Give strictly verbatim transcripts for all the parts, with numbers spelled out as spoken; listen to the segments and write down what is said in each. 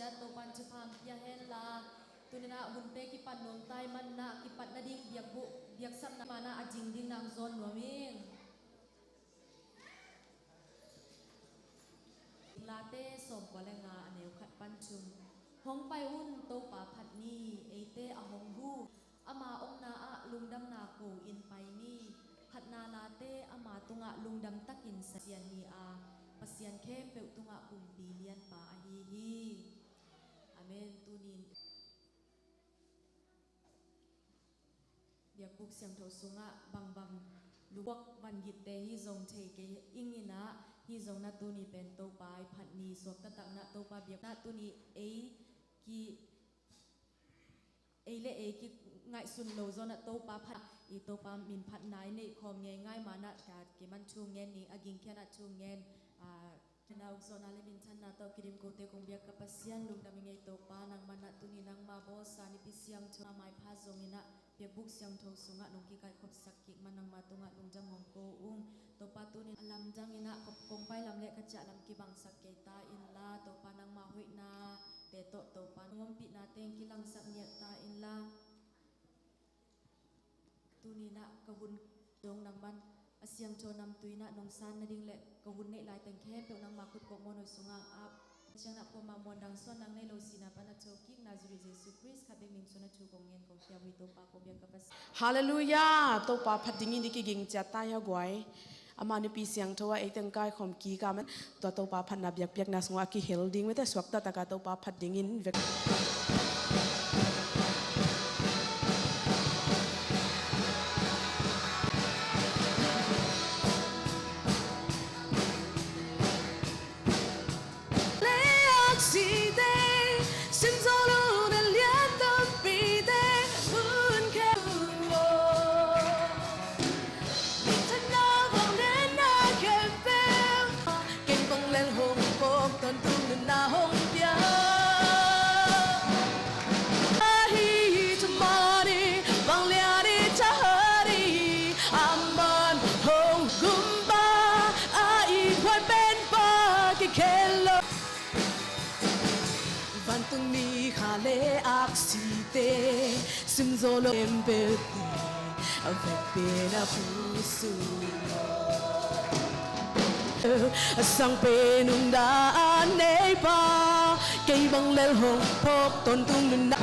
Topa'n thupha pia hen la, tuni-in ah hunte kipat nuam ta ahih manin ah kipat nading biakbuk, biaksapna man ah a ding dingin ah hong zawn nuam ing. Late sawmkua le nga, a neu khat pan thum. Hong pai un, Topa phat ni, eite a hong hu. Ama omna ah lungdamna ko-in pai ni. Phatna late ama tungah lungdam takin sa-in ni a, Pasian khempeuh tungah Kumpi Lianpa ahi hi. Amen. Tuni-in biakbuk siangtho sungah bangbang luak vangitte hi zong thei kei ing in ah, hi zong na tuni pen Topa i phat ni suak taktak na Topa biak na tuni ei ki, ei le ei ki ngaihsun lo zaw na Topa phat i Topa min phatna i neih khawm ngei ngai man ah ka kiman thu ngen ni a ging khian ah thu ngen, ah, Kina ukzawhna le minthanna tawh kidim kote kong biak ka Pasian, lungdam i ngei Topa, nangmah na tuni nangmah bawlsa nipi siangtho na maipha zongin ah biakbuk siangtho sungah nong kikaikhopsak kik man nangmah tungah lungdam hong ko ung. Topa tuni a lamdang in ah kong pai lam le ka ciah lam kibangsak kei ta inla, Topa nangmah hoihna te tawh Topa nong ompihna teng kilangsak ngiat ta inla. Tuni-in ah ka hun dong nangman a siangtho namtui in ah nong san nading le ka hun neih lai teng khempeuh nangma khut kawkmaw noi sungah ap. Ciang ah phuama muan dang suan nang nei lo sihna pan a thokik Nazareth Jesu Khrist khat bek min suan a thu kong ngen kong khia uh hi Topa kong biak ka Pasian. Halleluiah! Topa phat dingin i kiging ciat ta hi a guai. Ama nipi siangtho ah ei teng kaikhawm kik a man tua Topa phatna biakpiakna sungah a kihel ding mete suak taktak a Topa phat dingin vek. Le aksite, simzaw lo na lian tampite, hun khempeuh. Minthanna vangliatna khempeuh, kei bang lel hong phawk tawntung nunna hong pia. Ahi thumani vangliatna thahari, aman hong gumpa, a ithuai penpa kikhel lo. Vantungmi kha le aksite, simzaw lo khempeuhte, a vekpi-in a pusu lo. A sangpen nungta a neipa, kei bang lel hong phawk tawntung nunna.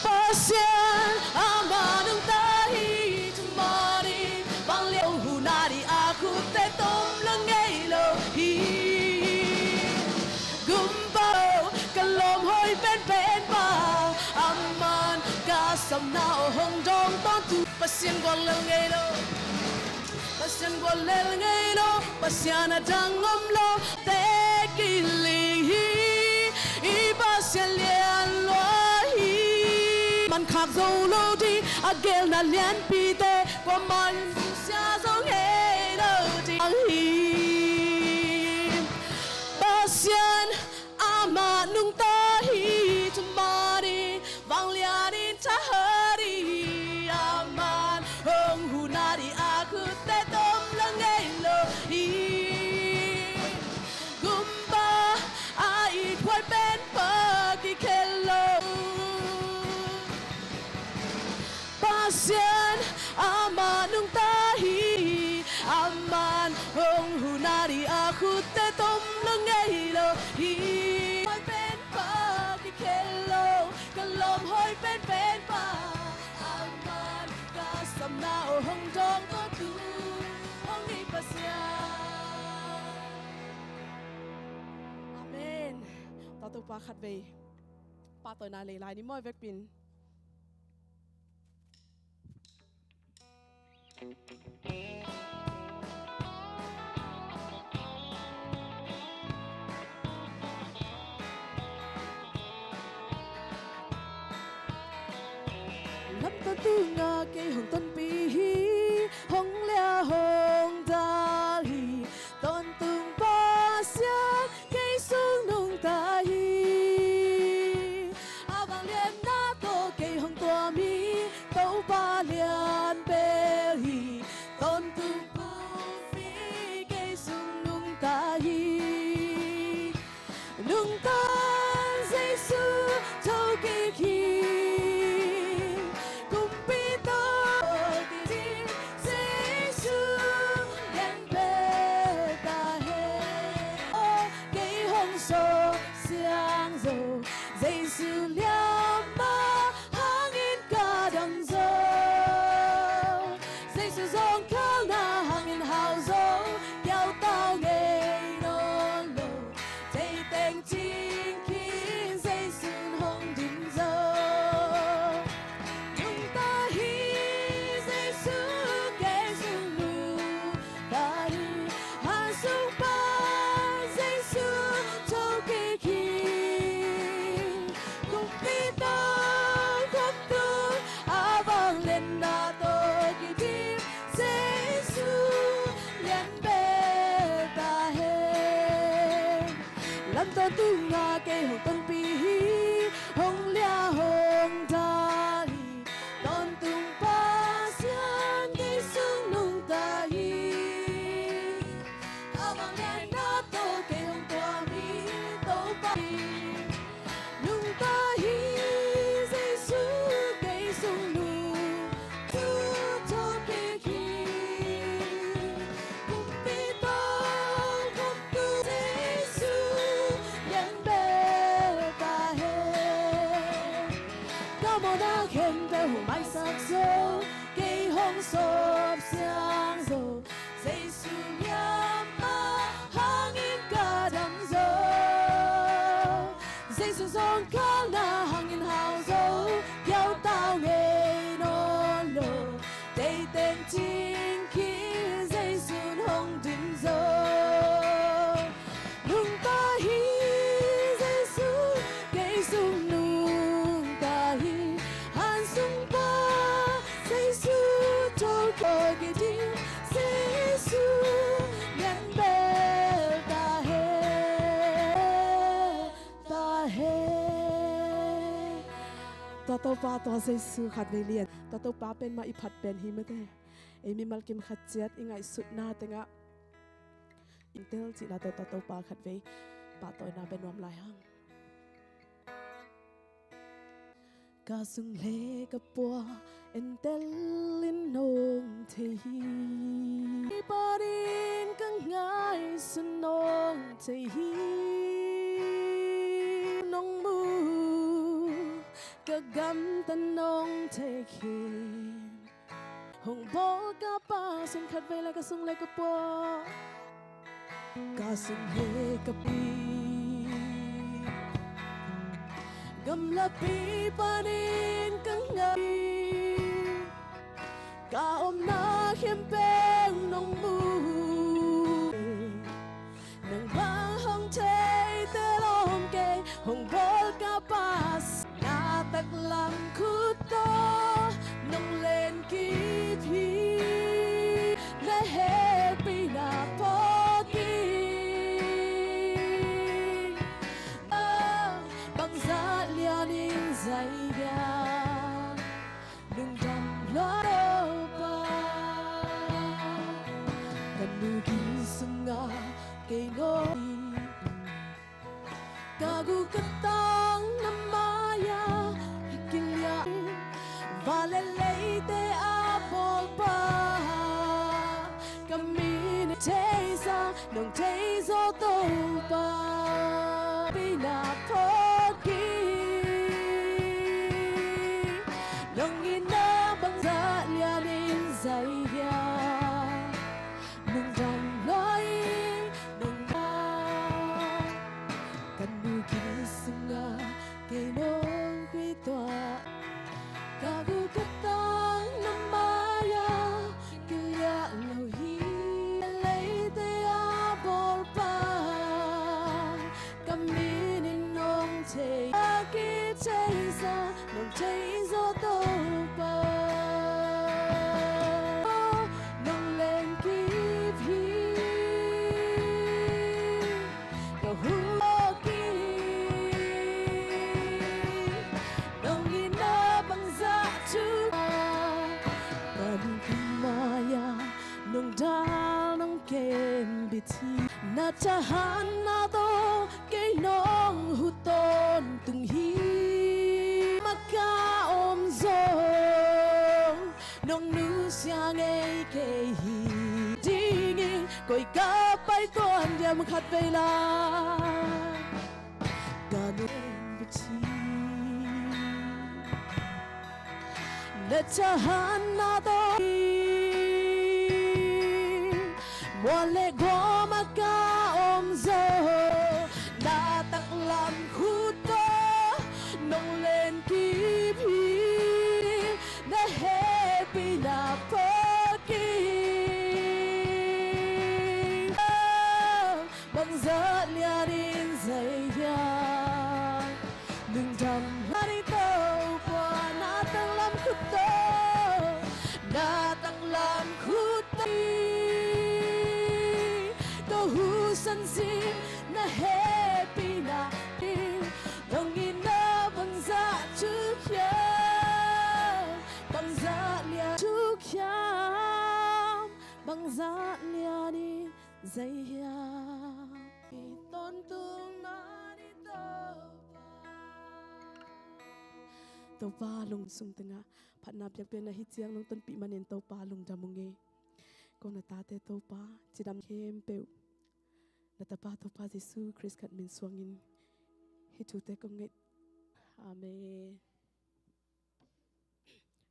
Pasian amah nungta hi, thumani vangliatna hong huh nading a khutte tom lo ngei lo hi. Gumpa aw, ka lawm hoih penpenpa, aman ka sapna aw hong dawng tawntung. Pasian guallel ngei lo, Pasian guallel ngei lo, Pasian a dang om lo, te kiling hi, i Pasian lian lua hi. Man khak zo lo ding, a gelna lianpite, kuaman sia zo ngei lo ding hi. Pasian amah nungta hi, thumani vangliatna thahari, aman hong huh nading a khutte tom lo ngei lo hi. Gumpa a ithuai penpa kikhel lo. Pasian amah nungta hi, aman hong huh nading a khutte tom lo ngei lo hi. Hoih penpa kikhel lo, ka lawm hoih penpenpa, aman ka sapna aw hong dawng tawntung, hong hi Pasian. Amen. Tua Topa khatvei pahtawina nei lai ni maw, vekpi-in. Lamton tungah kei hong tonpih hi, hong liah hong dal hi, tawntung Pasian kei sung nungta hi. A vangliatna tawh kei hong tuam hi, Topa lian bel hi, tawntung Jesu thokik hi. Kumpi tawh kidim Jesu lian bek ta hen. Kei hong sawp siang zo, Jesu liamma hangin ka dam zo. Jesu zawngkhal na hangin hau zo, kiautau ngei nawn lo. Teiteng cing khin Jesu hong dim zo. Nungta hi Jesu, kei sung nungta hi. Hansung pa Jesu thokik hi. Kumpi tawh khop tung a vangliatna tawh kidim Jesu lian bek ta hen. Lam tawntung ah kei hong tonpih hi, hong liah hong dal hi. Tawntung Pasian kei sung nungta hi. A vangliatna tawh kei hong tuam hi, Topa hi. Nungta hi Jesu, kei sung nungta thokik hi. Kumpi tawh khop tung Jesu lian bek ta hen. Ka mawhna khempeuh hong maisak zo, kei hong sawp siang zo. Jesu liamma hangin ka dam zo. Jesu zawngkhal na hangin hau zo, kiautau ngei nawn lo. Teiteng cing khin Jesu hong dim zo. Nungta hi Jesu, kei sung nungta hi. Hansung pa Jesu thokik hi. Jesu lian bek ta hen, ta hen. Tua Topa, tua Jesu khatvei lian. Tua Topa pen mah i phat pen hi mate. Ei mimal kim khat ciat i ngaihsutna tengah i tel cih la tawh tua Topa khatvei pahtawina bia nuam lai hang. Ka sung le ka pua entel in nong thei hi. Panin ka ngaihsun nong thei hi. Nong mu, ka gamtat nong thei khin. Hong bawl ka Pa, sung khatvei la, ka sung le ka pua, ka sung le ka pi. Gamlapi panin ka ngai, ka omna khempeuh nong mu. Nang bang hong theite lawm kei, hong bawl ka Pa, na taklam khut tawh nong len kip hi. Na hehpihna phawk hi. Bangzah lianin zai hiam, lungdam lua Topa. Ka nu gin sungah kei nong, ka guk ka tang na mai-ah kiliah, van le leite a bawlpa, ka min a theisa nong thei zaw Topa. Pina phawk hi. Nong itna bangzah lianin zai hiam, lungdam lua ing, lungdam. Ka nu gin sungah kei nong khuituah, ka guk ka tang na mai-ah kiliah lo hi. Leite a bawlpa, ka min in nong thei, a kitheisa nong thei zaw Topa. Nong len kip hi. Ka hun mawk hi. Nong itna bangzah thu, ka lungkim mai-ah nong dal nong kem bit hi. Na thahatna tawh kei nong huh tawntung. Lam khat vei la ka nung bici na cahan na to mual le gom a ka om zo na taklam khut to nong len kip hi. Na hehpihna paki bangzah lianin zei hiam? Lungdam mari Topa na taklam khut to na taklam khut to to husan si na hehpihna i nong in na bangzah thuk hiam? Bangzah lian thuk hiam? Bangzah lianin zei hiam? I tawntung mari Topa. Topa lungsung tengah phatna piakpiakna hi ciang nong tonpih manin Topa lungdam ung ei. Ko na tate Topa cidam khempeuh na tapa Topa Jesu Khrist khat min suangin hi thute kong ngeih. Amen.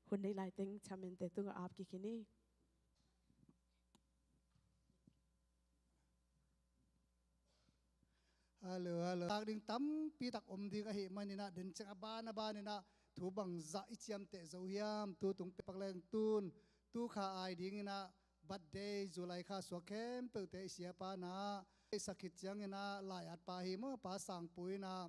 Hun nei laiteng chairman te tungah ap kik hi ni. Hallo, hallo. Tak ding tampi tak om ding ahih maninah den ciang a ban a baninah thu bangzah i ciamteh zo hiam? Tu tung pek pak leng tun tu kha ai dinginah birthday July kha suak khempeuhte i siapa na i sak khit cianginah lai-at pa hi maw, Pa Sangpu inah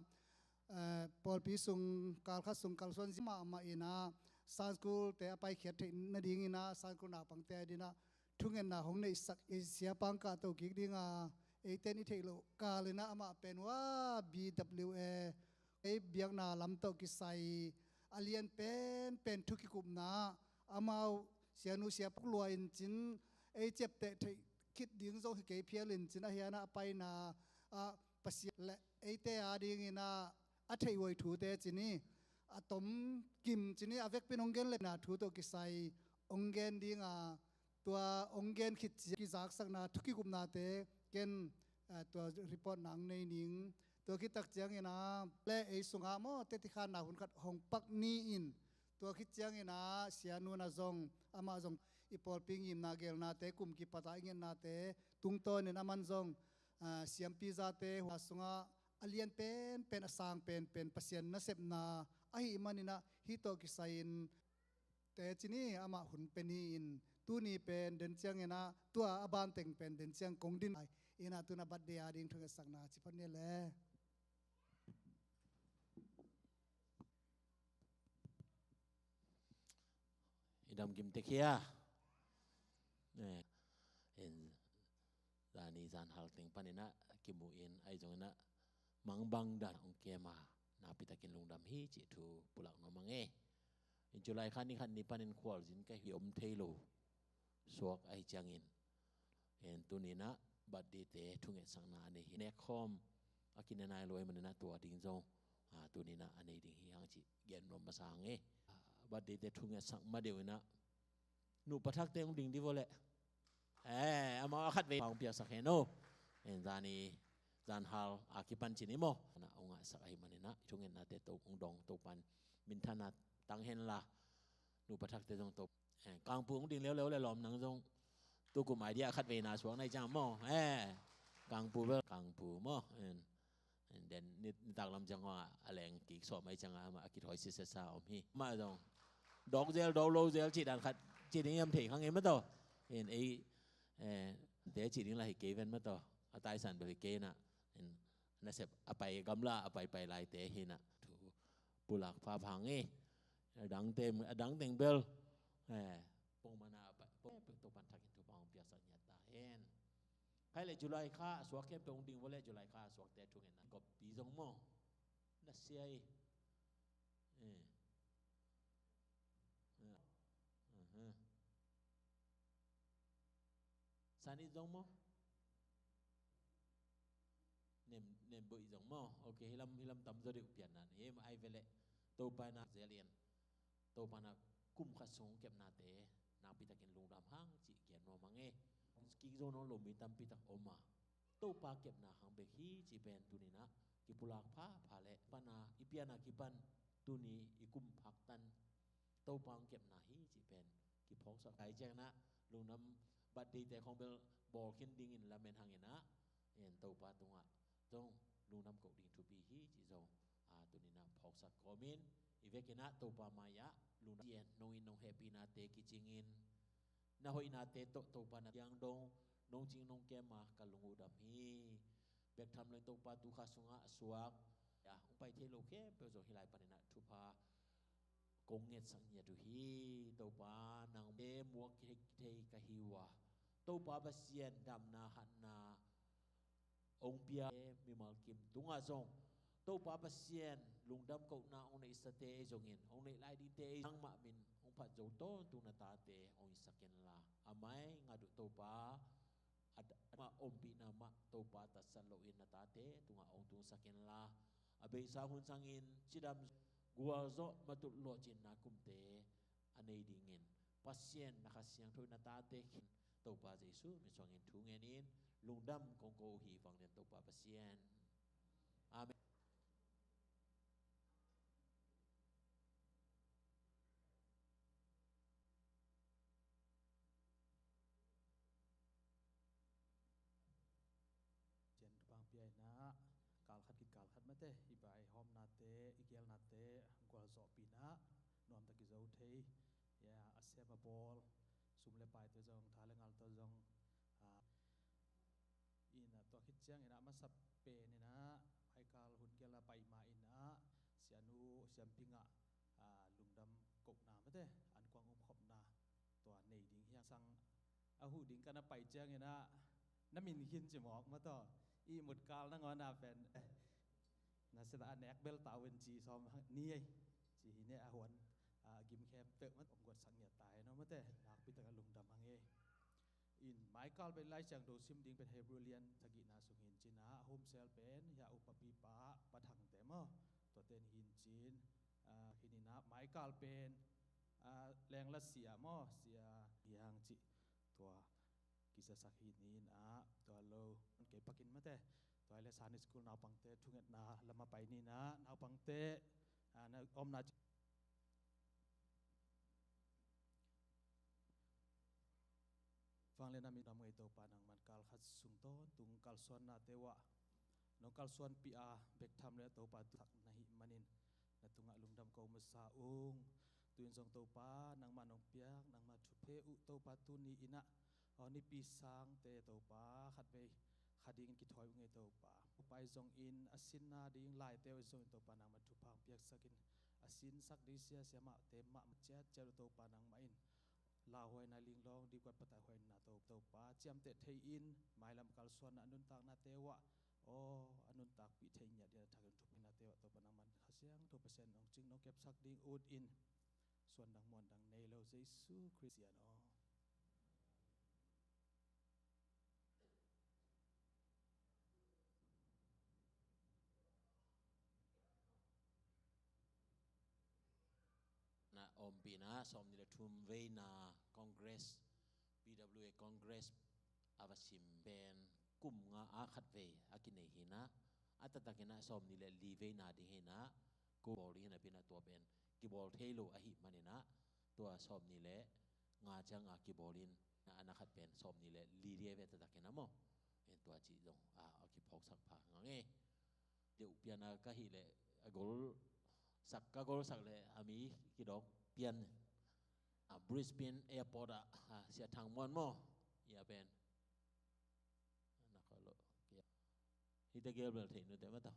eh, pawlpi sung kalkhat sung kalsuan zia mahmah inah Sunday school te a paikhiat theih nadinginah Sunday school naupangte a dinah thungetna hong neihsak i siapa hong kahto kik dinga eite in i theih loh kalinah amah pen ua B W A ei biakna lam tawh kisai a lian penpen thu kikupna amau sianu siapa lua in cin ei ciapteh theih khit ding zong hi kei phial in cin a hianah a paina ah Pasian le eite a dinginah a theihhuai thute cin hi a tom kim cin hi a vekpin hong gen lepna thu tawh kisai hong gen dinga tua hong gen khit cia kizaksakna thu kikupnate ken eh, tua report nang nei ning. Tua khit tak cianginah le ei sungah maw teti khanna hun khat hong pak ni-in tua khit cianginah sianu na zong amah zong i pawlpi ngimna gelnate kum kipatah i ngetnate tungtawnin aman zong ah, siampi zate hua sungah a lian penpen a sang penpen Pasian nasepna ahih maninah hih tawh kisai-in te cin hi amah hun pe ni-in tuni pen den cianginah tua a banteng pen den ciang kong din ai inah tuna birthday a ding thungetsakna ci phot ni le. I dam kim tek hia? Eh, in zani zan hal teng paninah kimu in ai zonginah mangbang dan hong kema nakpitakin lungdam hi cih thu pulak nuam a ngei. In July kha ni khat ni panin khualzin ka hi om thei lo suak ahi ciangin en tuninah birthday te thungetsakna a nei hi. Nekkhawm a kinenai luai maninah tua ding zong ah, tuninah a nei ding hi hang cih gen nuam masa hang e. Ah, birthday te thungetsak ma deuh inah nupa thakte hong ding di vo leh eh amau a khat vei hong piaksak hen o. En zani zan hal a kipan cin i maw na hong ngahsak ahi maninah i thungetnate to hong dong to pan minthanna tang henla nupa thakte zong to Eh, Kangpu hong ding leuleu le lawm nang zong tukum idea khat veina suak na i cang maw? Eh, Kangpu bel Kangpu maw? En, en den ni, nitak lam ciang a leng kik sawm a i cang a, a kithawi sisesa om hi. Mah zong dawk zel dawk lo zel cih dan khat cih ding hiam thei kha ngei mah tawh. En ei eh, te cih ding lah hi kei ven mah tawh. A taisan bel hi kei na. En, nasep a pai gamla a paipai laite hi na thu pulak pha phang i a dang teng a dang teng bel eh pongmana a pai pong pek to pan thakin thu pang piaksak ngiat ta hen. Khai le July kha a suak khempeuh hong ding vo le July kha a suakte thungetna gop pi zong maw na sia i eh. Eh. Uh-huh. San it zong maw? Nem, nem boih zong maw? Ok, hilam, hilam tam zaw deuh pianna hi. Ai veleh Topa na zelian Topa na kum khat sung kepnate nakpitakin lungdam hang cih kian nuam hang e. Kik zo nawn lo mi tampitak om a Topa kepna hang bek hi cih pen tuni-in ah kipulak phapha leh pana i piana kipan tuni i kum phaktan Topa hong kepna hi cih pen kiphawksak. Kai ciangin ah lungdam birthday te khong bel bawl khin dingin lamen hangin ah en Topa tungah zong lungdam koh ding thupi hi cih zong a tuni-in ah phawksak kawmin i vekin ah Topa mai-ah lungdam cih en nong it nong hehpihnate kicingin na hoihnate tawh Topa na ciang dong nong cing nong kem a ka lung uh dam hi. Bek tham lo-in Topa tu kha sungah a suak a hong pai thei lo khempeuh zong hih lai panin ah thupha kong ngetsak ngiat uh hi. Topa nangte muak thei ka hi uh a Topa Pasian damna hatna hong pia mimal kim tungah zong Topa Pasian lungdam kohna hong neihsate ei zongin hong neih lai dingte ei nangmah min hong phat zo tawntung na tate hong hisak inla a mai ngat uh Topa a mah ompihna mah Topa tatsat loin na tate tungah hong tungsak inla a beisa hun sangin cidam gualzawh matut lawhcinna kumte a nei dingin Pasian na Kha Siangtho in na tate khin Topa Jesu min suangin thu ngenin lungdam kong ko uh hi vanglian Topa Pasian. Amen. Cian pangpia inah kal khat kikal khat mate i bai hawmnate i gelnate gualzawhpih inah nuamtak i zo thei. Ya a sem a bawl sum le paite zong tha le ngalte zong a, inah tua khit ciang inah masa pen inah Michael hun gel a pai ma inah sianu siampingah a, lungdam kohna mate an kuang umkhopna tua nei ding hiang sang a huh ding ka na pai ciang inah na min khin ci mawk mataw i mut kal na ngawn a pen eh, na sila a nek bel tau in ci sawm ni ei ci hi ne a huan a gim khempeuh mat om guatsak ngiat tai no mate nakpi taka lungdam hang ei. In Michael pen Lai Siangtho sim ding pen Hebrew lian sagihna sung hin cina a homsel pen hia upapipa pathangte maw tuate in hin cin. Ah, hi inah Michael pen ah, lengla sia maw sia hiang cih tua kisasak hi inah tua lo kei pakin mate tua le Sunday school naupangte thungetna lama pai inah naupangte ah, na omna Vanglian a mi nam ngei Topa nangman kal khat sung tawntung kalsuannate uh ah nong kalsuanpih a bek tham le Topa tu thak na hih manin na tungah lungdam ko masa ung. Tu-in zong Topa nangmah nong piak nangmah thuphe uh Topa tuni inah aw nipi sangte Topa khatvei kha dingin kithawi uh ngei Topa. Topa i zongin a sinna ding laite uh i zongin Topa nangmah thupha hong piaksakin a sinsak ding sia siamahte mahmah ciatciat uh Topa nangmah in lauhuaina linglawng dikuat patai huaina to Topa ciamteh thei in mailam kalsuanna a nuntaknate uh ah aw a nuntakpih thei ngiat in a thakin thupihnate uh ah Topa nangman Kha Siangtho Pasian nong cing nong kepsak ding ut in suandang muandang nei lo Jesu Khristian aw. Na ompihna sawmnih le thum veina Congress, B W A Congress a va sim pen kum nga a khat vei a kinei hi inah a taktak inah sawmnih le li veina ding hi inah ko bawl ding hi inah pi inah tua pen kibawl thei lo ahih man inah tua sawmnih le nga ciang a kibawl in na a na khat pen sawmnih le li ding a ve taktak inah maw en tua cih zong a kiphawksak pha ngang e. Deuh piana ka hih leh a gol sak ka gol sak leh a mi kidawk pian a Brisbane airport ah a Sia Thang Muan maw ia pen na kha lo kia hita gel bel thei nu te mata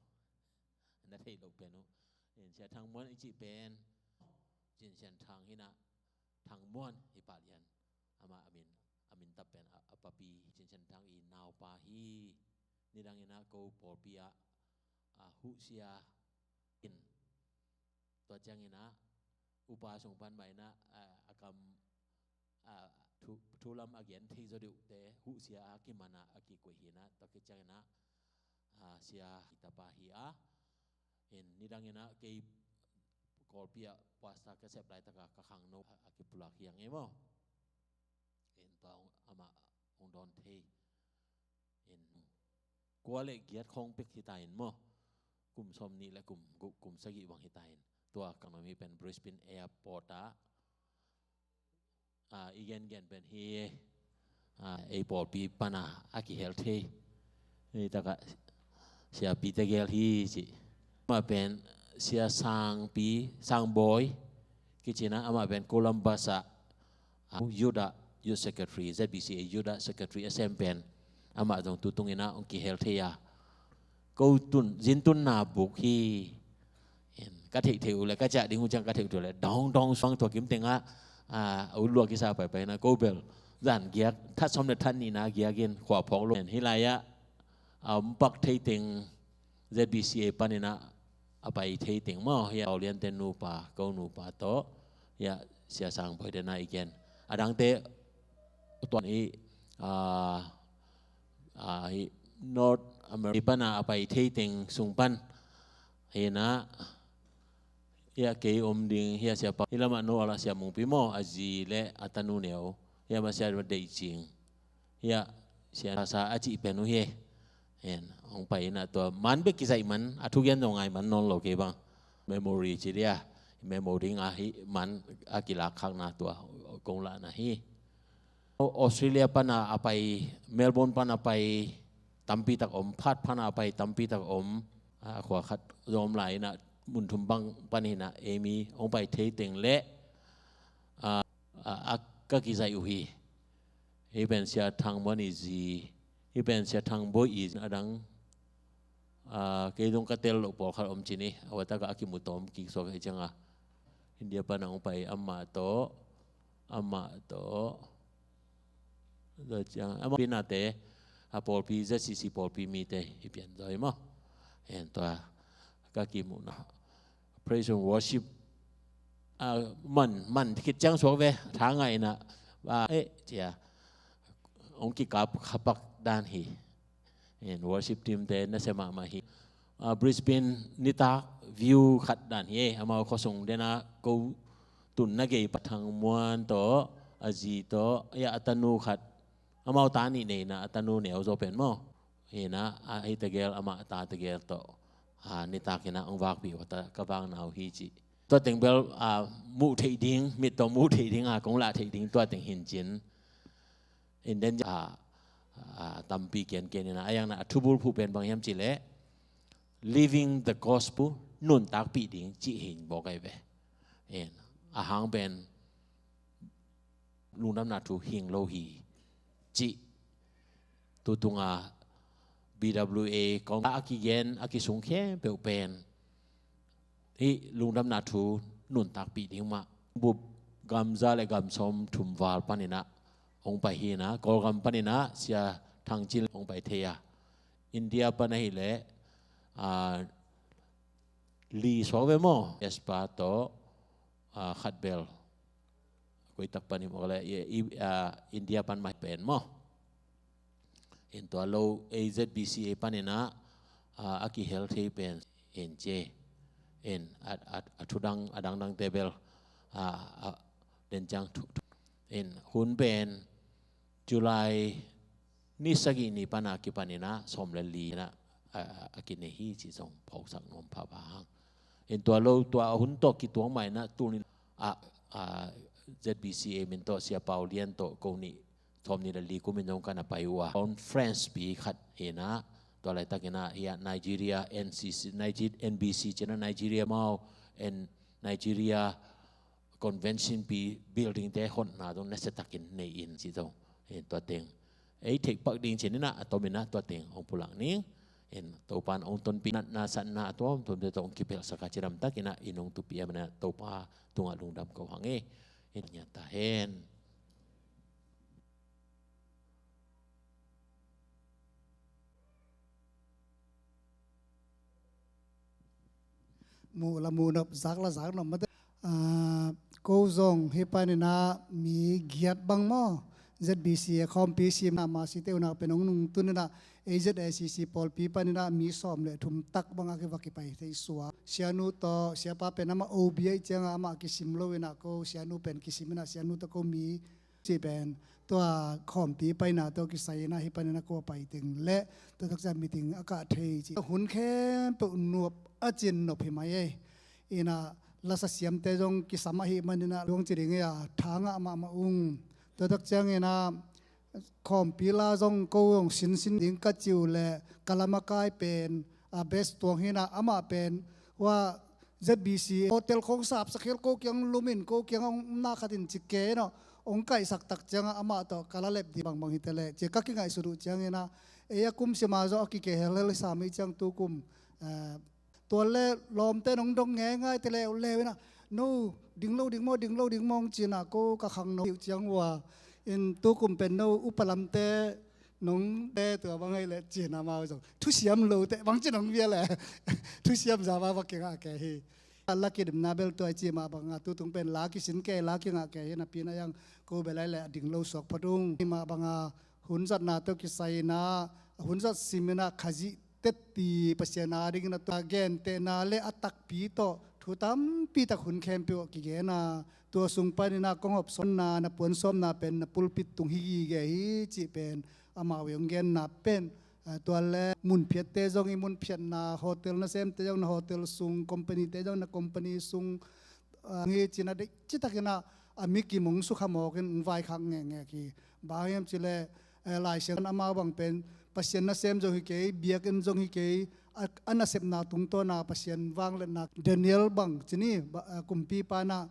na thei lo pen u in Sia Thang Muan i cih pen Cin Sian Thang hi inah Thang Muan hi pah lian ama a min a min tap pen a papi Cin Sian Thang i naupa hi. Nidang inah ko pawlpi ah a huhsia in tua ciang inah upa sung pan mah inah a kam a thu lam a gen thei zaw deuhte huhsia a kiman ah a kikoih hi inah tua khit ciang inah a sia hi tapa hi a in nidang inah kei Kawlpi ah pastor ka sep laitaka ka khangno a kipulak hi a ngei maw? In tua amah hong dawn thei in kua le giat khawng pek hi ta in maw. Kum sawmnih le kum guk, kum sagih bang hi ta in. Tua ka nuam hi pen Brisbane Airport ah, ah, i gengen pen hi, ah, ei pawlpi pana a kihel thei. Hei takah Sia Peter Gel hi ci. Amah pen Sia Sangpi, Sangbawi kici-in ah, amah pen Columbus ah, ah, youth ah, youth secretary, Z B C A youth ah secretary a sem pen. Amah zong tutung in ah hong kihel thei a. Ko tun, zin tunna buk hi. En, ka theih theih uh le, ka ciah ding uh ciang ka theih uh le, dawng dawng suang tua kim tengah, ah, a ut luak kisa paipai na, ko bel zan giak, that sawm le that nihna giak in khua phawk lo. En, hih lai-ah, a om pak thei teng, Z B C A panin ah a pai thei teng maw, hia Pau Lian te nupa, ko nupa tawh, hia Sia Sang Bawi te na i gen. A dangte tuan i, ah, ah, hi North America pana a pai thei teng sung pan. Hi na, hia kei om ding, hia Sia Pau, hi lamah no a la Sia Mungpi maw, a zi le a tanu neu, hia ma Sia Deih Cing. Hia Sia Sa a cih pen uh hi. En, hong pai in ah tua man bek kizaih man, a thugen zong ngai man nawn lo kei bang. Memory ci dia, memory nga hi man a kilak khakna tua kong lahna hi. Australia pana a pai, Melbourne pana pai tampi tak om, Perth pana a pai tampi tak om, a khua khat zong om lai in ah mun thum bang pan hi na, ei mi hong pai thei teng le, a, a, a ka kizaih uh hi. Hih pen Sia Thang Bawi i zi, hih pen Sia Thang Bawi i zi a dang, a, kei zong ka tel loh pawlkhat om ci ni, a wa takah a kimu tawm kik suak hi ciang a. India pana hong pai amah tawh, amah tawh, tua ciang, amah pinate, a pawlpi, Z C C pawlpi mite, i pian zaw hi maw. En tua, ka kimuhna. Praise and worship. Ah, man, man khit ciang suak ve, tha ngai in ah, ah, eh, cia. Hong kikap khapak dan hi. En, worship team te nasia mahmah hi. Ah, Brisbane nitak view khat dan hi. Amau khuasung den a ko tun na gei pa Thang Muan tawh, a zi tawh, ya a tanu khat. Amau ta nih nei in ah, a tanu neu zaw pen maw. Hi na, a hi tegel, amah ta tegel tawh. Ah, nitak in ah hong vakpih uh ta, ka vakna uh hi ci. Tua teng bel, ah, muh theih ding, mit tawh muh theih ding, ah, kong lah theih ding tua teng hin cin. In den, ah, ah, tampi kiankian in ah, a yang na, a thubul phuh pen bang hiam cih leh, living the gospel, nuntakpih ding cih hin bawk ai ve. En, a hang pen, lungdamna thu hing lo hi, cih. Tutunga B W A kong a kigen, a kisung khempeuh pen hih lungdamna thu nuntakpih ding mah. Bup gam za le gam sawm thum val panin ah hong pai hi na, Kawlgam panin ah Sia Thang Cin hong pai thei a. India pan ahih leh, ah, li suak ve maw? Espa tawh, ah, khat bel. Koi tak pan hi mawk le, i, i, ah, India pan mah pen maw. In tua lo, A Z B C A panin ah, ah, a kihel thei pen, in ci. In, a, a, a thudang, a dangdang te bel, ah, ah, den ciang thu, thu. In, hun pen, July ni sagih ni pan a kipan in ah, sawm le li in ah, a, a, a kinei hi ci zong phawksak nuam pha pha hang. In tua lo, tua hun tawh kituak mah in ah, tul ni a, a, Z B C A min tawh, Sia Pau Lian tawh, ko nih, sawm ni le li kum in zong ka na pai uh a. Conference pi khat hi na, tua laitak in ah, hi a Nigeria, N C C, Niger-, N B C ci na Nigeria mau, en Nigeria, convention pi building te hotna zong nasia takin nei in ci zong. Hin tua teng. Ei theih pak ding ci ni na, a tom in ah tua teng hong pulak ning. Hin Topan hong tonpih natna satna a tuamtuam te tawh hong kiphelhsak a cidam tak in ah in hong tupih a man ah Topa tungah lungdam ko hang e. Hin ngiat ta hen. Muh la muh nop, zak la zak nop mate. Ah, ko zong hih panin ah mi giat bang maw, Z B C a khawmpi sim na, ma site unak pen hong nungtun in ah, A Z A C C pawlpi panin ah mi sawm le thum tak bang a kiva kipai thei suak. Sianu tawh, siapa pen amah O B a ih ciangah amah kisim lo in ah ko, sianu pen kisim in ah, sianu tawh ko mi Ci pen tua khawmpi paina tawh kisai in ah hih panin a kua pai teng le tua takciang meeting a kah thei ci. Hun khempeuh nuap a cin nop hi mai ei. In ah lasa siamte zong kisam ahih manin ah luang ci ding ei a, tha ngah mahmah ung. Tua takciangin ah khawmpi la zong ko zong sinsin ding ka ci uh leh ka lamakai pen a best tuang hi in ah amah pen hua Z B C hotel khong sapsak hi lo, ko kiang lum in ko kiang a hong na khat in ci ke in ah hong kaihsak tak ciangah amah tawh ka la lep ding bangbang hi ta leh ci ka kingaihsut uh ciangin ah ei a kum sima zong a kikehel hel hi sam hi ciang tu kum, eh, tua le lawmte nong dong ngeingai te leu leu in ah no ding lo ding maw, ding lo ding maw hong ci in ah ko ka khangno hi uh ciang uh a, in tu kum pen no upa lamte nong te tua bang hei leh ci in ah amau zong thusiam lo te bang ci nong bia leh thusiam za va va kingah ke hi. La kidemna bel tua i ci mah bangah tu tung pen la kisin ke, la kingah ke hi napi in ah yang ko bel ai leh a ding lo suak phot ung. Hi mah bangah hun zatna tawh kisai in ah hun zat sim in ah Khazih tetti Pasian a dingin a tua gentehna le a takpi tawh thu tampi tak hun khempeuh ah kigen a, tua sung panin ah kong hawmsawnna, na puansawmna pen na pulpit tung hi gige hi cih pen amau i hong genna pen, ah, tua le mun phiatte zong i mun phiatna, hotel nasemte zong na hotel sung, company te zong na company sung, ah, hi ci in ah deih citakin ah a mikim hong sukha mawkin hong vaikhak ngekngek hi. Bang hiam cih leh, eh, Lai Siangtho amau bang pen Pasian nasem zong hi kei, biakinn zong hi kei, a, a nasepna tungtawna Pasian vangliatna Daniel bang ci ni, ba, eh, kumpipa in ah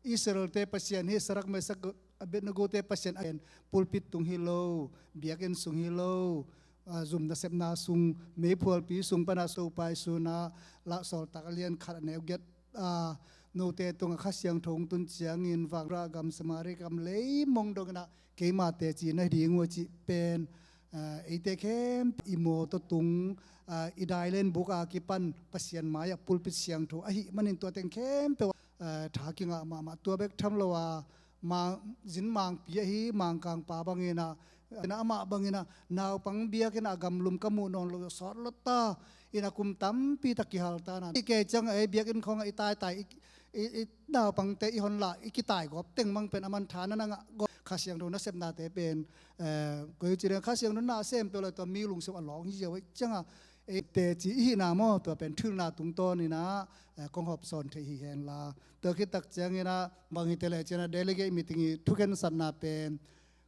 Israel-te Pasian hi, Sadrak, Mesak, Abednego-te Pasian a pulpit tung hi lo, biakinn sung hi lo, ah, zum nasepna sung, meiphualpi sung pan a sopai sun ah Late Sawltak a lian khat a neu giat, ah, note tungah Kha Siangtho hong tun ciangin vanrah gam Samari gam leimong dongin ah keima teci na hi ding uh a cih pen, ah, eite khempeuh i mawtaw tung, ah, i dailen buk a kipan Pasian mai-ah pulpit siangtho ahih manin tua teng khempeuh, ah, tha kingah mahmah. Tua bek tham lo a, Mang, zin Mangpi ahi, Mangkangpa bangin ah, amah bangin ah naupang biakinn ah a gamlum ka muh nawn lo, sawt lo ta in ah kum tampi tak kihal ta in ah. Hi kei ciang ei biakinn khawngah i taitai, i, i, i naupangte i hon lah i kitaigawp teng mang pen a mantha na na ngah gawp. Kha Siangtho nasepnate pen, eh, koi ci ding, Kha Siangtho na sem peuh lo tua mi lungsim a lawng hi ziau ei ciangah ei teci i hihna maw, tua pen thuhilhna tungtawn in ah, eh, kong hawmsawn thei hi hen la. Tua khit tak ciangin ah bang hi ta leh ci in ah delegate meeting i thukhensatna pen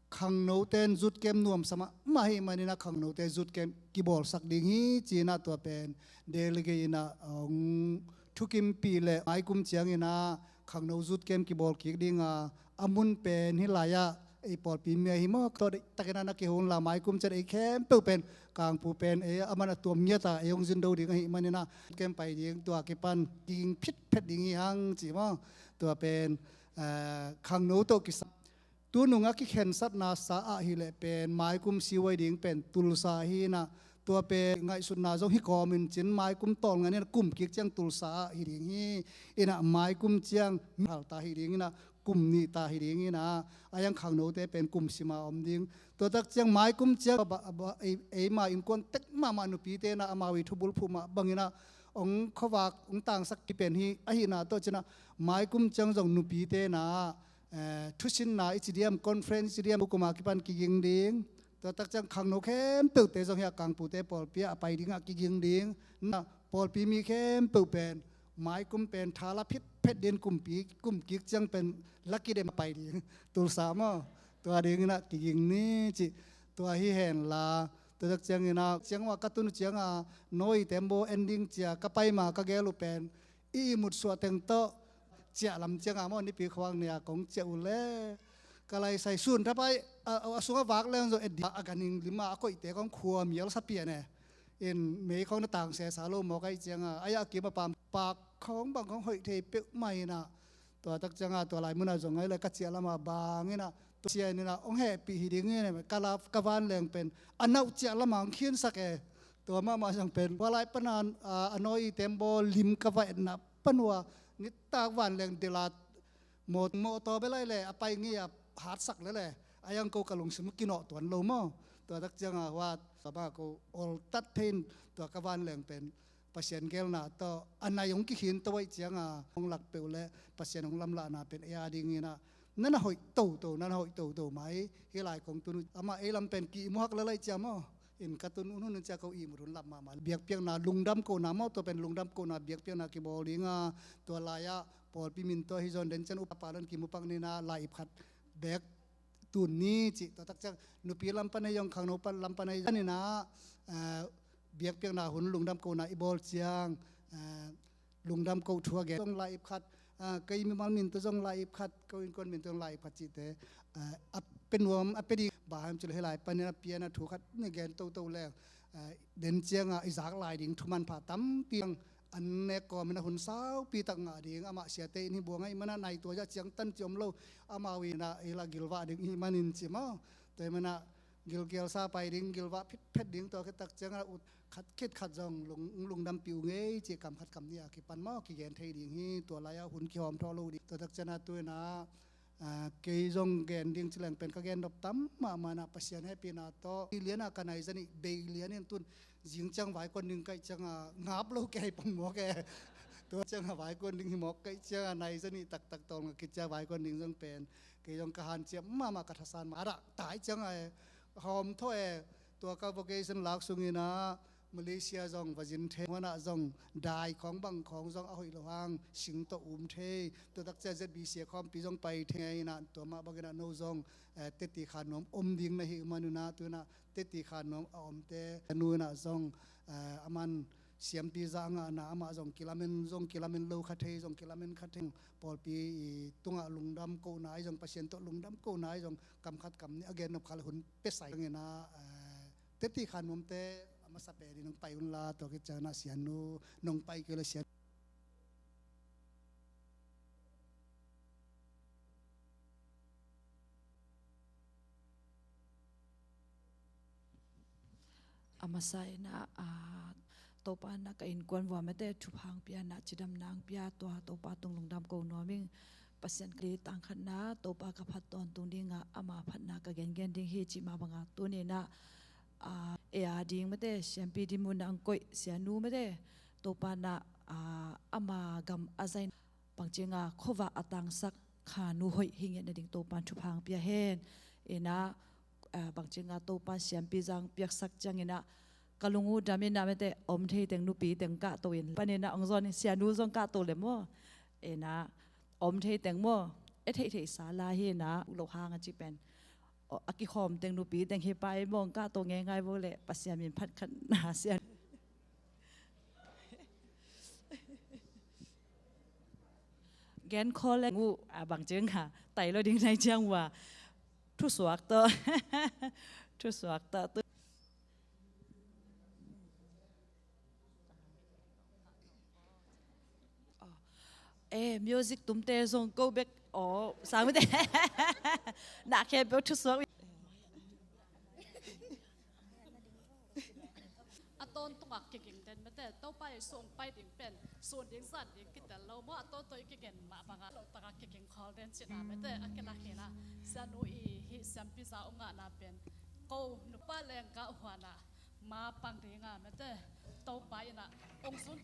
khangnote in youth camp nuamsa mahmah ahih manin ah khangnote youth camp kibawlsak ding hi ci in ah tua pen delegate in ah hong thukimpih leh mai kum ciangin ah khangno youth camp kibawl kik ding a, a mun pen hih lai-ah ei pawlpi mi ahi maw, tua deihtakin ah na kihun la mai kum ciang ei khempeuh pen Kangpu pen ei a man a tuam ngiat a ei hong zin do ding ahih manin ah youth camp pai ding, tua kipan kiging phitphet ding hi hang ci maw. Tua pen, eh, khangno tawh kisai Tunung a kikhensatna sa ah hi leh pen maikum siuai ding pen Tulsa hi in ah, tua pen ngaihsutna zong hi kawmin cin maikum tawlnga in ah kum kik ciang Tulsa ah hi ding hi in ah, maikum ciang hal ta hi ding in ah, kum nih ta hi ding in ah, a yang khangnote pen kum sima om ding. Tua tak ciang maikum ciang ba, ba, ei, eima innkuan tek mahmah nupite in ah amau i thubulphuh mah bangin ah hong khuavak hong tangsak ki pen hi ahihna tawh cin ah maikum ciang zong nupite in ah eh, thusinna i ci diam, conference i ci diam, kum a kipan kiging ding. Tua tak ciang khangno khempeuhte zong hi a Kangpute pawlpi ah a pai ding ah kiging ding. Na pawlpi mi khempeuh pen maikum pen tha la phitphet ding, kumpi, kum kik ciang pen la kidem a pai ding. Tulsa maw, tua ding in ah kiging ni ci. Tua hi hen la, tua tak ciangin ah, ciang uh a ka tun uh ciang a, Noi Tembo ending cia ka pai ma ka gel uh pen i ihmut suah teng tawh ciah lam ciangah maw, Nipi khuang nia kong ciah uh le ka laisai sun thapai a, a sungah vak leng zo et dih a, a ganhing lima a koihte kong khua mial sa pian e. In mei khong na tang sesa lo mawk aih ciangah, ai a kim a pam pak khong bang khong hoih thei peuhmah inah, tua tak ciangah tua lai munah zong ai le ka ciah lamah bang inah, tua sian inah hong hehpih hi ding in, ka la ka vanleng pen a nauh ciah lamah hong khinsak e. Tua mahmah zong pen hua lai pana a, a Noi Tembo lim ka va etna pan uh a, nitak vanleng delat mawtaw bel ai le a pai ngei a hatsak lele, a yang ko ka lungsim kinawh tuan lo maw. Tua tak ciangah hua tua bang ko oltat thei in, tua ka vanleng pen Pasian gelna tawh a nai hong kikhin to aih ciangah hong lak peuh le Pasian hong lamlahna pen ei a ding inah na na hoih toto, na na hoih toto mai. Hih lai kong tun uh amah ei lam pen ki ihmu hak lalaih cia maw. In ka tun un hun cia ko ihmut hun lap mahmah. Biakpiakna lungdam kohna maw, tua pen lungdam kohna biakpiakna kibawl ding a, tua lai-ah pawlpi min tawh hi zawn den ciang upa palan kimu pak ni na, lai ip khat bek tun ni cih. Tua tak ciang nupi lam pan ahi zong, khangno pan, lam pan ahi zong ni na, eh, biakpiakna hun lungdam kohna i bawl ciang, eh, lungdam koh thu a gen zong lai ip khat, ah, kei mimal min tawh zong lai ip khat, ko innkuan min tawh zong lai ip khat cihte, ah, a pe nuam, a pe ding bang hiam cih leh hih lai panin a pian a thu khat na gen toto leng, ah, den ciangah i zak lai ding thu manpha tampi ang, an nek kawmin a hun saupi tak ngah ding, amah siate in hi buang ahih manah nai tua zah ciangtan ci om lo, amau in ah i la gilvah ding i hih manin ci maw. Tua ahih manah gilkialsa pai ding, gilvah phitphet ding, tua khit tak ciangah ut khat khit khat zong lung, lungdampi uh ngei cih kam khat kam nih a kipan maw kigen thei ding hi. Tua lai-ah hun kihawm thawh lo ding. Tua tak ciangah tu-in ah, ah, kei zong gen ding ci leng pen ka gen nop tam mahmah na, Pasian hehpihna tawh. Bei lian a ka nai zanih, bei lian in tun zing ciang vaikuan ding ka hih ciangah ngap lo kei pong mawk e. Tua ciangah vaikuan ding hi mawk ka hih ciangah nai zanih taktak tawlnga khit ciang vaikuan ding zong pen kei zong ka hanciam mahmah, ka thasan mah. A dah tai ciangah e, hawm thawh e, tua ka vocation lak sungin ah Malaysia zong va zin thei, huan ah zong dai khawng bang khawng zong a hoih lo hang sing tawh um thei. Tua tak ciang Z B C a khawmpi zong pai thei in ah, tua mah bangin ah no zong, eh, teti kha nuam om ding na hih manun ah, tu-in ah teti kha nuam a omte, nu-in ah zong, eh, aman siampi zah a ngahna, amah zong kilamen, zong kilamen lo kha thei, zong kilamen kha thei. Pawlpi i tungah lungdam kohna ahi zong, Pasian tawh lungdam kohna ahi zong, kam khat kam nih a gen nop kha le hun pia sai ngena, eh, teti kha nuamte a masa pen in nong pai un la, tua khit ciangah Sianu, nong pai kei le Sianu. A masa in ah, ah, Topa in ah ka innkuan vua mete thupha hong pia in ah, cidamna hong pia, tua Topa tung lungdam ko nuam ing. Pasian ka li tangkhatna, Topa ka phat tawntung ding a, ama phatna ka gengen ding hi cih mah bangah tuni in ah, ah, ei a ding mete siampi ding mun ah hong koih Sianu mete, Topa in ah, ah, ama gam a zain bangci nga khuavak a tangsak kha nu hoih hi ngiat nading Topa in thupha hong pia hen. In ah, ah, bangci nga Topa in siampi zah hong piaksak ciangin ah ka lung uh dam in ah mete, om thei teng nupi teng kahto in, panin ah hong zawn in Sianu zong kahto le maw. In ah om thei teng maw, e theihtheih sa la hi in ah, uh lo hang a ci pen. Aw, a kikhawm teng nupi teng hi pai maw, hong kahto ngeingai vo le, Pasian min phat khat na Sian. Gen khawl le ngu, a, bangci nga tai lo ding nai ciang vua. Thusuak tawh. Thusuak tawh tu. Aw. Eh, music tumte zong ko bek. Aw, sangmite. Na khempeuh thusuak. A tawntung a kiging den mete, Topa Jesu hong pai ding pen sun ding zan ding kitel lo maw, a tawntung i kigen mah bangah lo taka kiging khawl den cihna mete, a kilak hi na. Sianu i hih siampi zah hong ngahna pen ko nupa leng ka huan ah ma pang ding a mete, Topa in ah hong zun.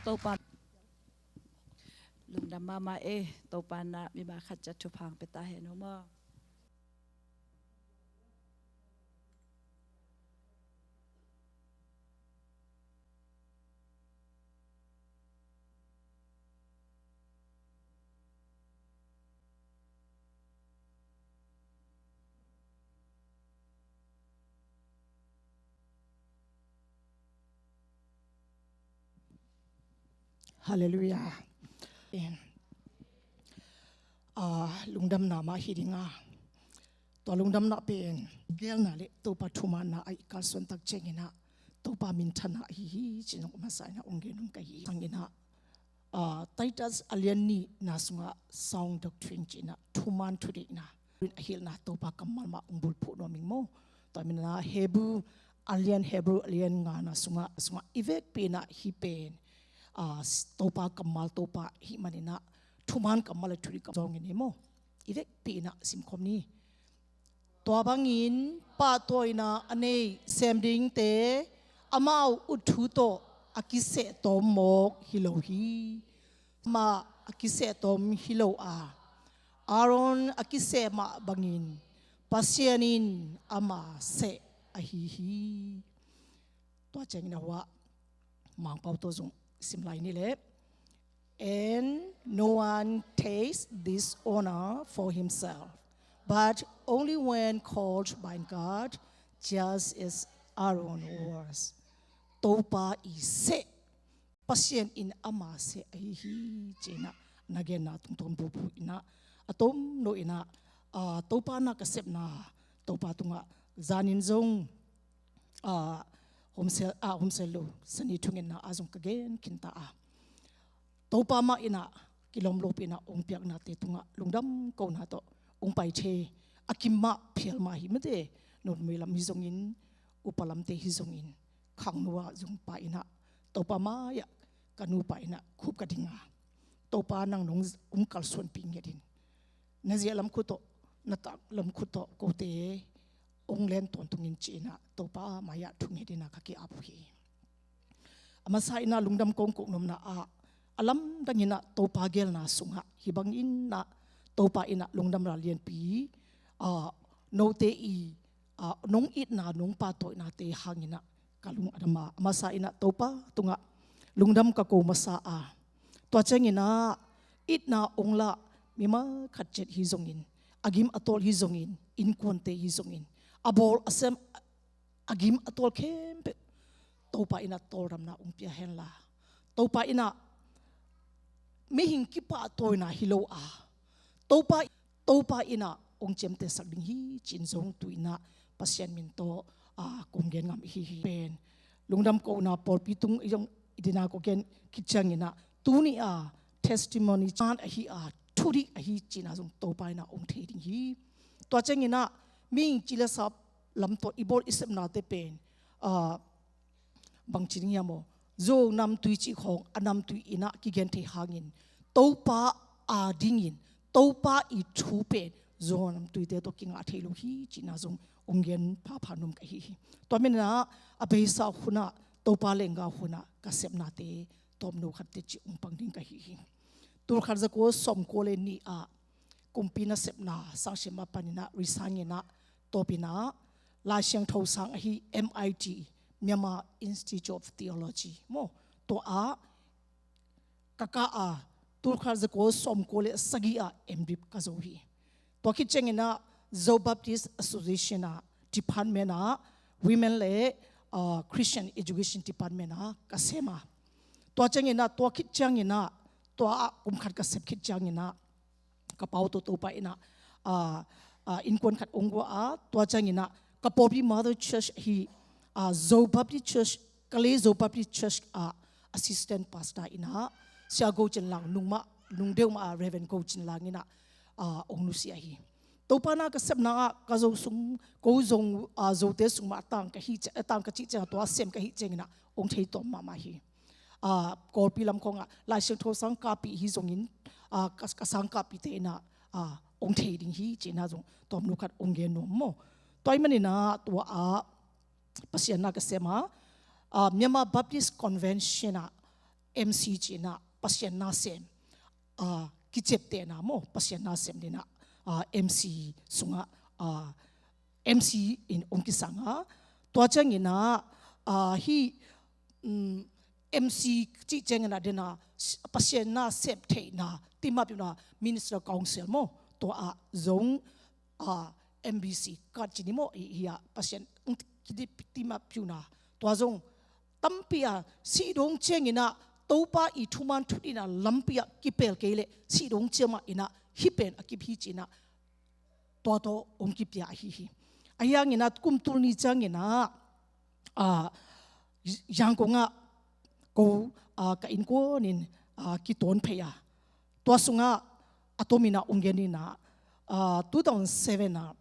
Topa lungdam mahmah e. Topa na mimal khat ciat thupha pia ta hen aw maw. Halleluiah. Amen. Ah, lungdamna mah hi ding a, tua lungdamna pen geelna le Topa thumaanna a i kalsuan tak ciangin ah Topa minthanna ahi hi, ci-in hong masa in ah hong gen nuam ka hi. Sangin ah, ah, Titus a lian nihna sungah sound doctrine ci-in ah thumaan thudeihna a hilhna Topa kammal mah hong bulphuh nuam ing maw. Tua manin ah Hebrew a lian, Hebrew a lian ngana sungah, sungah i vekpi in ah hih pen, ah, Topa kammal, Topa ahih manin ah thumaan kammal le thudeih kammal zong hi ni maw. I vekpi in ah simkhawm ni. Tua bangin pahtawina a neih sem dingte amau ut thu tawh a kiseh tawm mawk hi lo hi. Amah a kiseh tawm hi lo a, Aaron a kiseh mah bangin Pasian in ama seh ahi hi. Tua ciangin a hua Mangpau tawh zong sim lai ni leh. And no one takes this honor for himself, but only when called by God, just as Aaron was. Topa i seh, Pasian in ama seh ahi hi, ci-in ah na genna tungtawn bulphuh in ah a tomno in ah, ah, Topa na ka sepna, Topa tungah zanin zong, ah, homsel, ah, homsel lo, sani thungetna ah zong ka gen khinta a, Topa mah in ah kilawm lopi in ah hong piaknate tungah lungdam kohna tawh hong pai thei. A kim mah phial mah hi mate, Nunmei lam hi zongin, upa lamte hi zongin, khangno ah zong pai in ah Topa mai-ah ka nupa in ah khup ka ding a, Topa nang nong hong kalsuanpih ngiat in. Na ziah lam khut tawh, na tak lam khut tawh kote hong len tawntung in, ci-in ah Topa mai-ah thunget in ah ka ki-ap uh hi. A masa in ah lungdam kong koh nuamna ah, a lamdang in ah Topa geelna sungah hih bangin ah Topa in ah lungdamna lianpi, ah, note i, ah, nong itna, nong pahtawihnate hangin ah ka lung a dam a, a masa in ah Topa tungah lungdam ka ko masa a, tua ciangin ah itna hong lah mimal khat ciat hi zongin, a gim a tawl hi zongin, innkuante hi zongin, a bawl a sem, a gim a tawl khempeuh Topa in ah tawldamna hong pia hen la, Topa in ah mihing kipahtawina hi lo a, Topa, Topa in ah hong ciamtehsak ding hi, ci-in zong tu-in ah Pasian min tawh, ah, kong gen ngam hi hi pen. Lungdam kohna pawlpi tung i zong i dina ko gen khit ciangin ah, tuni a testimony caan ahi a, thudik ahi, ci-in ah zong Topa in ah hong thei ding hi. Tua ciangin ah mihing ci le sa lam tawh i bawl i sepnate pen, ah, bangci ding hiam aw, Zo namtui cih khawng a namtui in ah kigen thei hangin, Topa adingin, Topa i thu pen Zo namtuite tawh kingah thei lo hi, ci-in ah zong hong gen phapha nuam ka hi hi. Tua manin ah a beisa hun ah, Topa leenggah hun ah ka sepnate tawmno khat teci hong pang ding ka hi hi. Tulkhat zakua sawmkua le nih ah kumpi nasepna sangsiam a panin ah resign in ah, tawpin ah Lai Siangtho sang ahi M I T, Myanmar Institute of Theology maw, tua ah ka kah a, tulkhat zakua sawmkua le sagih ah M.Div ka zo hi. Tua khit ciangin ah Zo Baptist Association ah department ah women le, ah, Christian education department ah ka sem a, tua ciangin ah, tua khit ciangin ah, tua ah kum khat ka sep khit ciangin ah ka pau tawh Topa in ah, ah, ah, innkuan khat hong guah a, tua ciangin ah ka pawlpi mother church ahi, ah, Zo Baptist Church, Kalay Zo Baptist Church ah assistant pastor in ah Sia Go Cin Lang, nung mah, nung deuh mah ah Reverend Go Cin Lang in ah, ah, hong nusia hi. Topa na ka sepna ah ka Zo sung, ko Zo, ah, Zote sung mah a tang ka hi, a tang ka cih ciang, tua sem ka hih ciangin ah hong thei tawm mahmah hi. Ah, Kawlpi lam khawngah Lai Siangtho sang kahpih hi zongin, ah, ka, ka sang kahpihte in ah, ah, hong thei ding hi, ci-in ah zong tawmno khat hong gen nuam maw. Tua ahih manin ah tua ah Pasian na ka sem a, ah, Myanmar Baptist Convention ah M C ci-in ah Pasian nasem, ah, kiciaptehna maw, Pasian nasem ding in ah, ah, M C sungah, ah, M C in hong kisang a, tua ciangin ah, ah, hih, um, M C cih ciangin ah dena Pasian nasep theihna, timah piuna Minister Council maw, tua ah zong, ah, M B C card ci ni maw, i, i ah Pasian, um, timah piuna, tua zong tampi a, sih dong ciangin ah Topa i thuman thut in ah lampi ah kipel kei leh sih dong ciang mah in ah hih pen a kip hi ci-in ah tua tawh hong kipia ahi hi. Ahi hangin ah kum tul nih ciangin ah, ah, Yangon ah ko, ah, ka innkuan in, ah, kitawn phei a, tua sungah a tomin ah hong gen in ah, ah, two thousand seven ah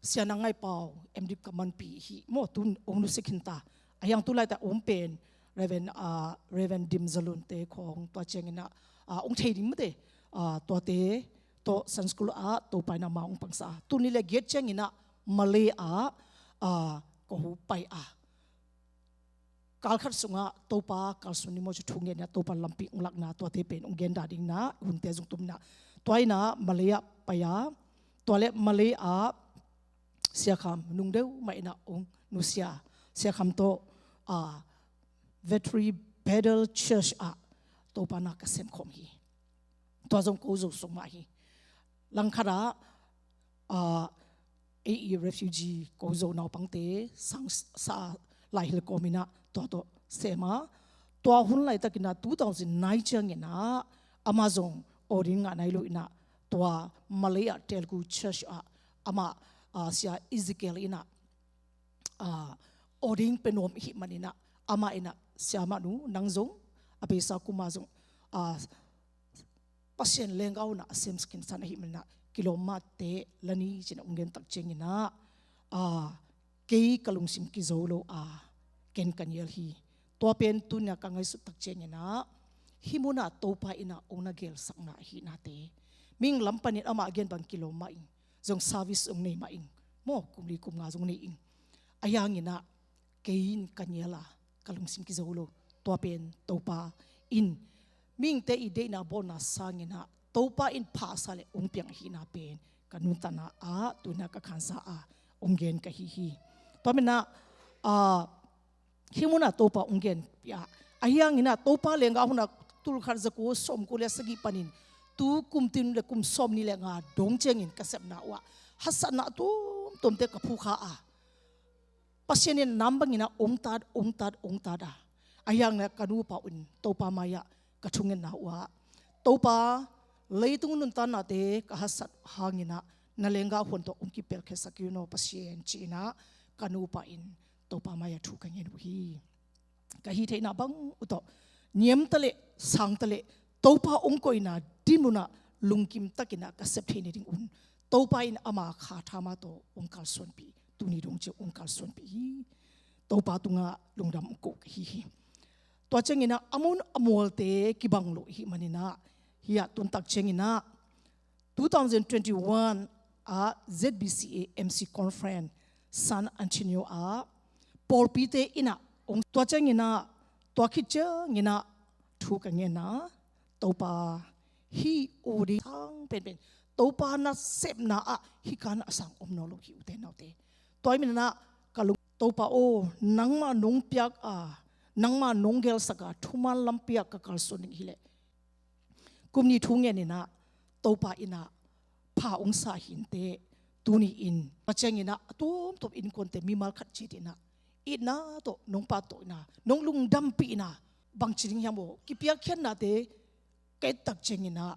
Sia Nang Ngai Pau M.Div ka manpih hi maw, tu hong nusia khin ta. Ahi hang tu laitak hong pen Reverend, ah, Reverend Dim Za Lun te khawng, tua ciangin ah, ah, hong thei ding mate, ah, tuate tawh Sunday school ah Topa in ah amah hong pangsa. Tul nih le giat ciangin ah Malay ah, ah, ka hong pai a, kal khat sungah Topa kalsuan ni maw ci thu ngen in ah Topa lampi hong lakna, tuate pen hong gen dah ding in ah hunte zong tom in ah, tua in ah Malay ah pai a, tua leh Malay ah Sia Kham nung deuh mah in ah hong nusia. Sia Kham tawh, ah, Victory Bethel Church ah Topa na ka sem khawm hi. Tua zong ko Zo sung mah hi. Langkhat ah, ah, ei i refugee ko Zo naupangte sang sa laihilh kawm in ah tua tawh sem a, tua hun laitakin ah two thousand nine ciangin ah amah zong ordain ngah nai lo in ah tua Malay ah Telugu Church ah amah, ah, Sia Ezekiel in ah, ah, ordain pia nuam ahih manin ah amah in ah, Sia Manu, nang zong a beisa kum ah zong, ah, Pasian leenggah hun ah a semsak khin san ahih manin ah kilawm mah teh la ni ci-in ah hong gen tak ciangin ah, ah, kei ka lungsim kizo lo a, ken ka nial hi. Tua pen tu-in ah ka ngaihsut tak ciangin ah hih mun ah Topa in ah hong na gelsakna ahihnate, mihing lam panin amah a gen bang kilawm mah ing, zong service zong nei mah ing maw, kum li kum nga zong nei ing. Ahi hangin ah kei in ka nial a, ka lungsim kizo lo. Tua pen Topa in mihingte i deihna bawlna sangin ah Topa in phasa leh hong piang ahihna pen ka nuntakna ah tu-in ah ka khansa a hong gen ka hi hi. Tua manin ah, ah, hih mun ah Topa hong gen pia, ahi hangin ah Topa leenggah hun ah tul khat za kua sawmkua le sagih panin tu kum tin le kum sawmnih le nga dong ciangin ka sepna uh ah haksatna tuamtuamte ka phukha a, Pasian in nam bangin ah hong tat, hong tat, hong tat a, ahi hangin ah ka nupa un Topa mai-ah ka thungetna uh ah, Topa, leitung nuntaknate ka haksat hangin ah na leenggah hun tawh hong kipelkhiatsak in aw Pasian ci-in ah ka nupa in Topa mai-ah thu ka ngen uh hi. Ka hih theihna bang uh tawh niamta leh sangta leh Topa hong koihna dinmun ah lungkim takin ah ka sep theih nadingun Topa in ama kha thamah tawh hong kalsuanpih, tuni dong ciang hong kalsuanpih hi. Topa tungah lungdam hong ko ka hi hi. Tua ciangin ah a mun a mualte kibang lo ahih manin ah, hih ah tun tak ciangin ah two thousand twenty-one ah Z B C A M C Conference San Antonio ah pawlpite in ah hong, tua ciangin ah, tua khit ciangin ah thu ka ngen a, Topa, hih ordain sang penpen, Topa nasepna ah hih kan a sang om nawn lo hi, ute naute. Tua ahih manin ah ka lung, Topa aw, nangmah nong piak a, nangmah nong gelsak a, thuman lampi ah ka kalsuan ding hi leh, kum nih thu ngen in ah Topa in ah pha hong sa hi inteh, tuni in, tua ciangin ah a tuamtuam innkuante mimal khat ciat in ah itna tawh nong pahtawi in ah, nong lungdampih in ah, bangci ding hiam aw, kipiakkhiatnate ka et tak ciangin ah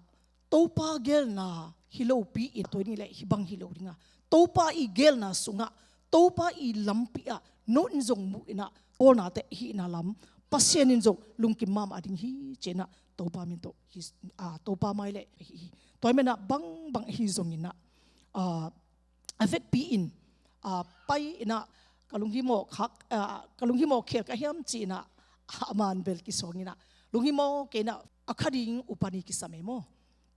Topa gelna hi lopi in, tua in leh hih bang hi lo ding a, Topa i gelna sungah, Topa i lampi ah, no in zong mu in ah, kawlnate hihna lam Pasian in zong lungkim mahmah ding hi ci-in ah Topa min tawh hi, ah, Topa mai leh hi hi. Tua ahih manin ah bangbang ahi zongin ah, ah, a vekpi in, ah, pai in ah, ka lunghimawh khak, ah, ka lunghimawh khel ka hiam ci-in ah, a man bel kisuang in ah, lunghimawh kei in ah, a kha ding upa nih kisam e maw.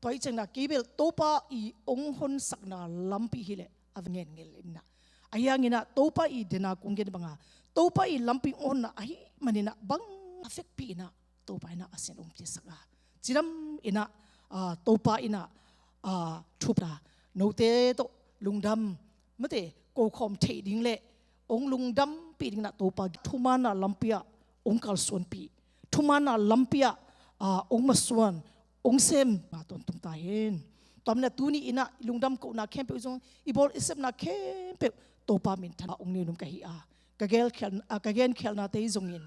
Tua ahih ciangin ah kei bel Topa i hong honsakna lampi hi leh a va ngen ngel in ah, ahi hangin ah Topa i dena kong gen bang a, Topa i lampi hong honna ahih manin ah bang a vekpi in ah Topa in ah a sin ong piasak a, cidam in ah, ah, Topa in ah, ah, thupha note tawh lungdam, mate, kokhawm theih ding le ong lungdampih ding in ah Topa thumaanna lampi ah ong kalsuanpih, thumaanna lampi ah, ah, ong masuan, ong sem ma tawntung ta hen. Tua manin ah tuni in ah i lungdam kohna khempeuh zong, i bawl i sepna khempeuh Topa minthan a ong nei nuam ka hi a, ka gel khial, ah, ka gen khialnate zongin,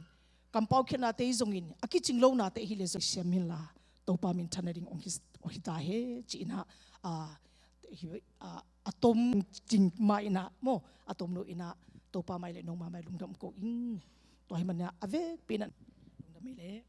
kampau khialnate zongin, a kicing lonate hi le zong siam inla, Topa minthan nading ong hi, ong hi ta hen ci in ah, ah, hi, ah, a tom cing ma in ah maw, a tom lo in ah Topa mai le nong ma mai lungdam ko ing. Tua ahih manin ah a vekpi in ah lungdam hi leh.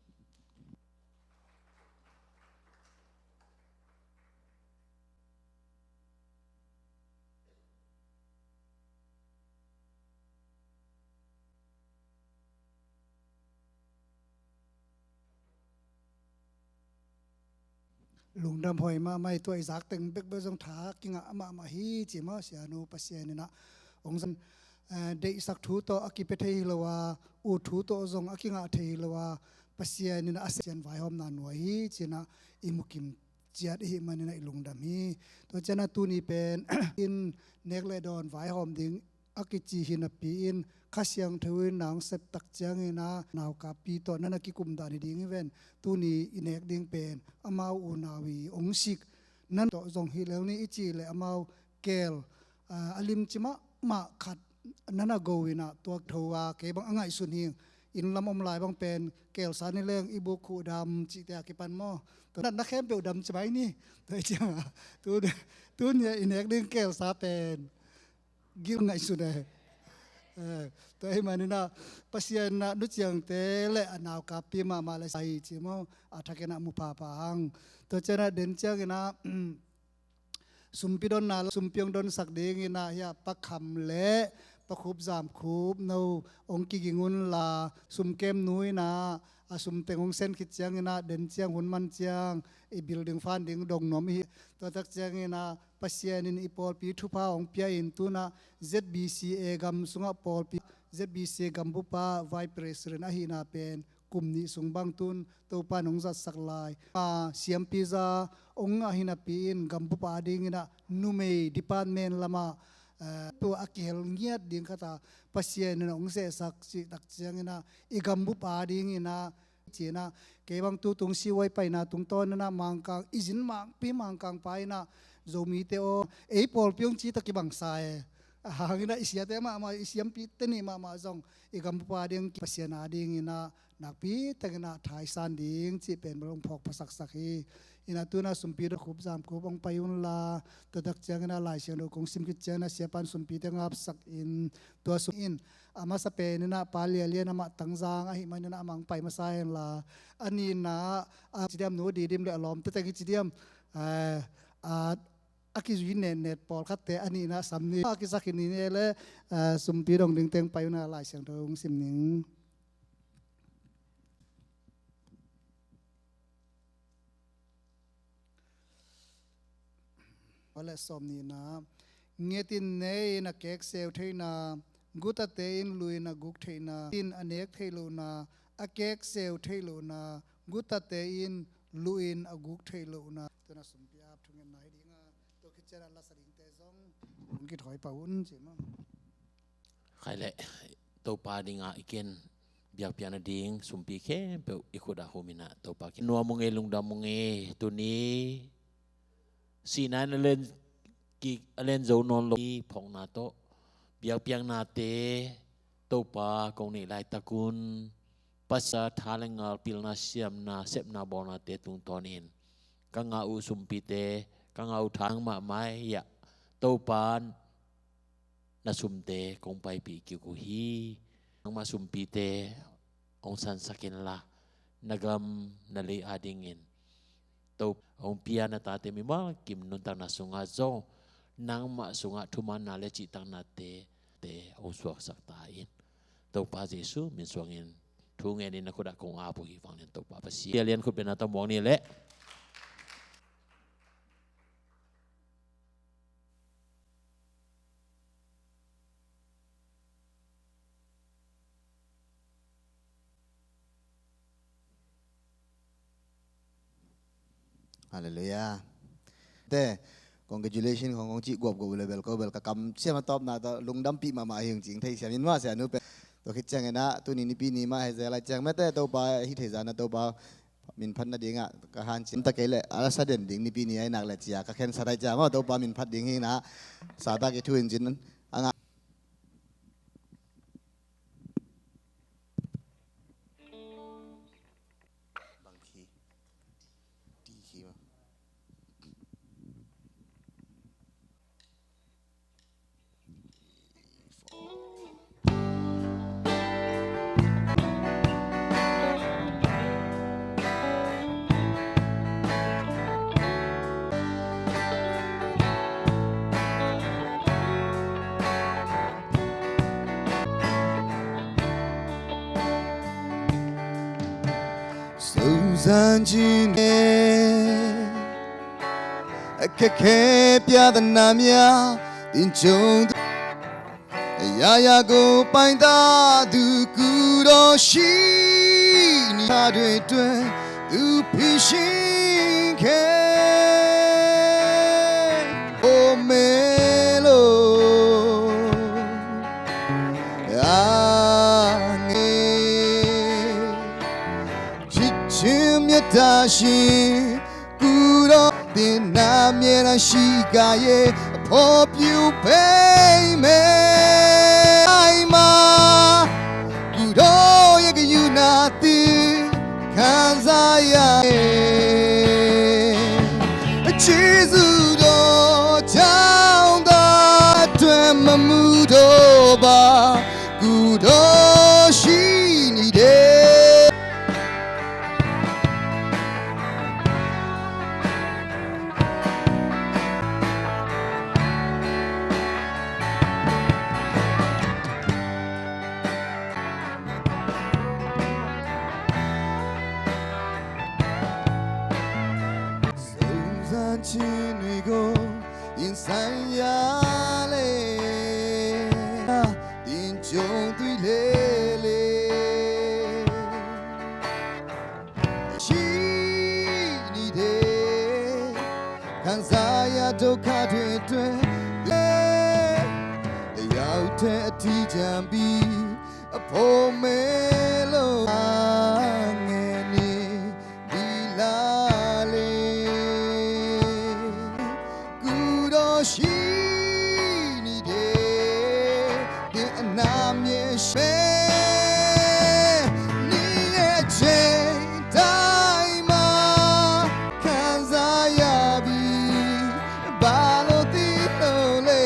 Lungdam huai mahmah hi. Tua i zak teng bekbek zong tha kingah mahmah hi ci maw, sianu, Pasian in ah ong zang, eh, deihsak thu tawh a kipia thei hi lo a, ut thu tawh zong a kingah thei hi lo a, Pasian in ah a sem, vaihawmna nuai hi ci in ah i mukim ciat i hih manin ah i lungdam hi. Tua ciangin ah tuni pen in nek le dawn vaihawm ding a kici hi napi in, Kha Siangtho in na ong sep tak ciangin ah naukappi tawh na na kikum dan hi ding hi ven. Tuni i nek ding pen amau unau i ong sik na tawh zong hi lel ni i cih leh amau keel, ah, a limci mahmah khat na na go in ah, tua tho a kei bang a ngaihsun hi. Inn lam om lai bang pen keelsa ni leng i buk khuh dam cihte a kipan maw. Tua natna khempeuh dam ci mai ni. Tua hi ciang a, tu, tuni a i nek ding keelsa pen gil ngaihsun e. Eh, tua ahih manin ah Pasian in ah nu ciangte le a naukappi mahmah le sai ci maw, a thak in ah mu phapha hang. Tua ciangin ah den ciangin ah, sumpi donna, sumpi ong donsak dingin ah hiah Pa Kham le Pa Khup Zam Khup, no ong kiging un la, sumkem nu in ah a sum teng ong sen khit ciangin ah den ciang hun man ciang i building fan ding dong nuam hi. Tua tak ciangin ah Pasian in i pawlpi thupha ong pia in tu in ah Z B C A gam sungah pawlpi, Z B C A gambup ah Vice President ahihna pen kum nih sung bang tun Topa in ong zatsak lai. A, siampi za ong ngah hi napi in gambup a dingin ah numei department lamah, eh, tua a kihel ngiat ding khat a Pasian in ong sehsak cih tak ciangin ah i gambup a dingin ah ci in ah, kei bang tu tung C Y paina tungtawn in ah Mangkang i zin mangpi, Mangkang pa in ah Zomite aw, ei pawlpi ong ci ta kibang sa e. A hang in ah i siate mahmah, i siampite nih mahmah zong i gambup a ding, Pasian a dingin ah nakpi takin ah thaisan ding cih pen bel ong phawk phasaksak hi. In ah tu in ah sumpi dong, Khup Zam Khup ong pai un la, tua tak ciangin ah Lai Siangtho kong sim khit ciangin ah siapa'n sumpite ngapsak in, tua sum in a masa pen in ah Pa Lia Lian, amah Tangzang ahih manin ah amah ong pai masa hen la, a nihna ah, a, ci diam, Nu Di Dim le a lawmte teng hi ci diam, a, a, a kizui netnet pawlkhatte a nihna sam ni a kisak hi ni le, a, sumpi dong ding teng pai un la Lai Siangtho ong sim ning. Tua le sawm nihna. Nget in ne in a kekseu theihna, gutate in luh in a guk theihna, in a nek theih lohna, a kekseu theih lohna, gutate in luh in a guk theih lohna. Tua in ah sumpi ap thungetna hi ding a, tua khit ciang ah lasa dingte zong hong kithawi pah un ci maw. Khai leh, Topa ding a i ken biakpiakna ding sumpi khempeuh i khut ah hum in ah Topa ken nuam ung ei, lungdam ung ei. Tuni sihna in a len kik, a len zo nawn lo i phawkna tawh biakpiaknate Topa kong neih laitak un, Pasian tha le ngal, pilna, siamna, sepna, bawlnate tungtawnin ka ngah uh sumpite, ka ngah uh tha, nangmah mai-ah Topa na sumte kong paipih kik uh hi. Nangmah sumpite hong sansak inla, na gam na lei adingin Topa hong pia na tate mimal kim nuntakna sungah zong nangmah sungah thumaanna le cihtaknate, te hong suaksak ta in. Topa Jesu min suangin thu ngenin na khut ah kong ap uh hi. Vanglian Topa Pasian, a lian khut bengna tawh muang ni leh. Halleluiah. Te, congratulation khong kong cih guapguap uh le bel ko bel ka kam siam a tawpna tawh lungdampih mahmah hi ung cih thei siam in mah sia nu pen. Tua khit ciangin ah tuni nipi ni mah hi zel lai ciang mete Topa hih theih zan ah Topa min phat nadingah ka hanciam ta kei leh a la sa den ding nipi ni ahi nak leh cia ka khensat ahi ciang aw Topa min phat ding hi nah. Sa ta kei thu in cin a ngah. Bang khi? Ti khi ma? Suzan cin keke pia da namia din cong. ရာရာကိုပိုင်သာသူကုတော်ရှိနေရာတွင်တွင်သူဖြစ်ရှင်ခဲ့။ အိုမဲလိုအာငယ်ချစ်ခြင်းမြတ်တာရှင် ကုတော်သင်နာမျက်နှာရှိကာရဲ့အဖို့ပြုပေးမယ်။ အိမ်မှာကုတော်ရဲ့ဂရုဏာသင်ခံစားရမယ်။ ကျေးဇူးတော်ကြောင့်သာအတွက်မမူတော့ပါ။ ကုတော်ရှိနေတယ်။ Suzan chin we go inside yale. Din chong tui lele. ရှိနေတဲ့ခံစားရဒုက္ခတွေအတွက်တယောက်တည်းအထီးကျန်ပြီးအဖို့မဲလို့ငယ်နေဒီလာလေ ကုတော်ရှိနေတယ်။ သင်အနာမျက်ရှိနေတဲ့အချိန်တိုင်းမှာခံစားရပြီ။ ဘာလို့သိလို့လဲ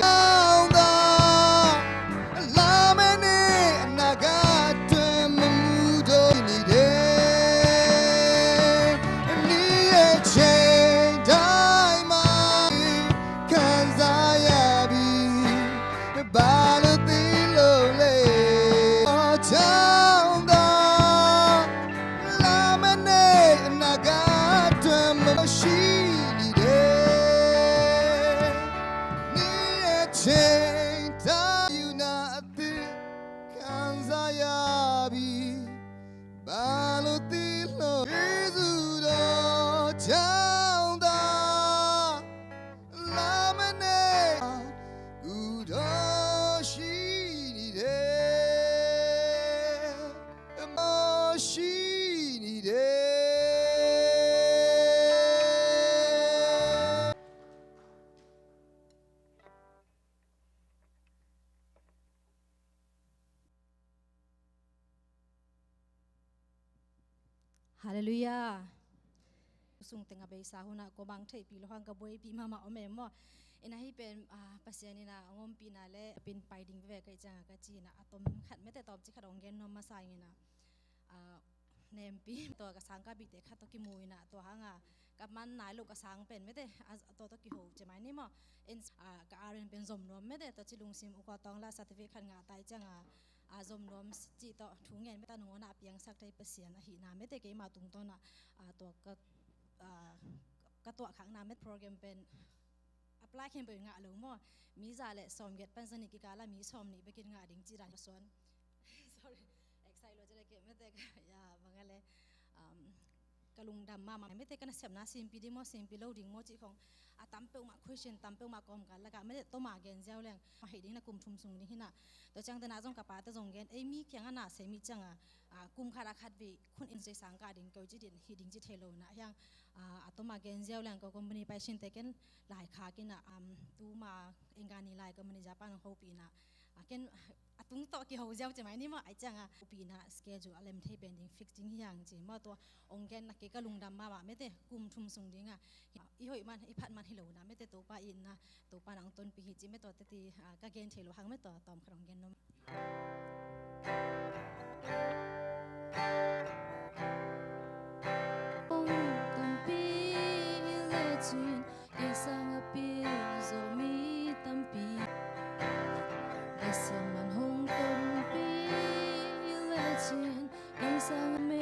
။ အောင်သာ လာမယ့်နေ့အနာဂတ်အတွက်မမူတော့နေတယ်။ နေ့အချိန်တိုင်းမှာခံစားရပြီ။ ဘာလို့သိလို့လဲ။ အကြောင်းသာ လာမယ့်နေ့အနာဂတ်အတွက်မရှိနေတယ်။ နေ့အချိန်တိုင်းယူနာအသစ်ခံစားရပြီ။ ဘာလို့သိလို့။ ကျေးဇူးတော်ကြောင့်သာလာမယ့်နေ့ကုတော်ရှိနေတယ်။ အမရှိနေတယ်။ Halleluiah. Sung teng a beisa hunah ko bang theihpih lo hang ka buaipih mahmah om em maw. Ina hih pen ah, Pasian ina a ngompihna le a pin pai ding veve ka hih cianga ka ci ina a tom khat mete tawp ci khat hong gen nuam masa ina ah, nempi tua ka sangkah bihte khat tawh kimu ina tua hanga ka man nai lo ka sang pen mete a tua tawh kiho ci mai ni maw. In ah, ka aren pen zom nuam mete tua ci lungsim uka tawng la certificate khat ngah tai cianga a zom nuam cih tawh thu ngen mete nungona a piangsak thei Pasian ahihna mete keima tungtawna a tua ka a ka tuahkhakna met program pen apply khen peuh ngah lo maw. Mi za le sawm giat pan za nih kikala mi sawm nih bekin ngah ding ci dan ka suan. Sorry, excite lo ci le ke mete ka ya bang a le um, ka lungdam mahmah. Mete ka nasepna simpi ding maw, simpi lo ding maw cih khong a tam peuhmah, question tam peuhmah ka om kal lakah mete tawmah gen ziau leng a hih ding na kum thum sung ding hi na. Tua ciang tena zong ka pate zong gen, ei mi kiangah na sem hi ciangah, a, kum khat a khat vei khun in zei sang kah ding ko ci din hih ding ci thei lo na hiang, a, a tawmah gen ziau leng ko company pai sin te ken laikhak in a, um, tuma engani lai company Japan hong hopih na, a, ken a tung tawh kiho ziau ci mai ni maw, ai ciangah hopih na schedule a lem thei pen ding fix ding hiang ci maw, tua ong gen na kei ka lungdam mahmah mete kum thum sung dingah i hoih man i phat man hi lo na mete Topa itna Topa nang tonpih hi ci mete tua teti, a, ka gen thei lo hang mete tua tawm khat ong gen nom. Hong tonpih lecin kei sangah pil zo mi tampi. Kei sangah man hong tonpih lecin kei sangah me.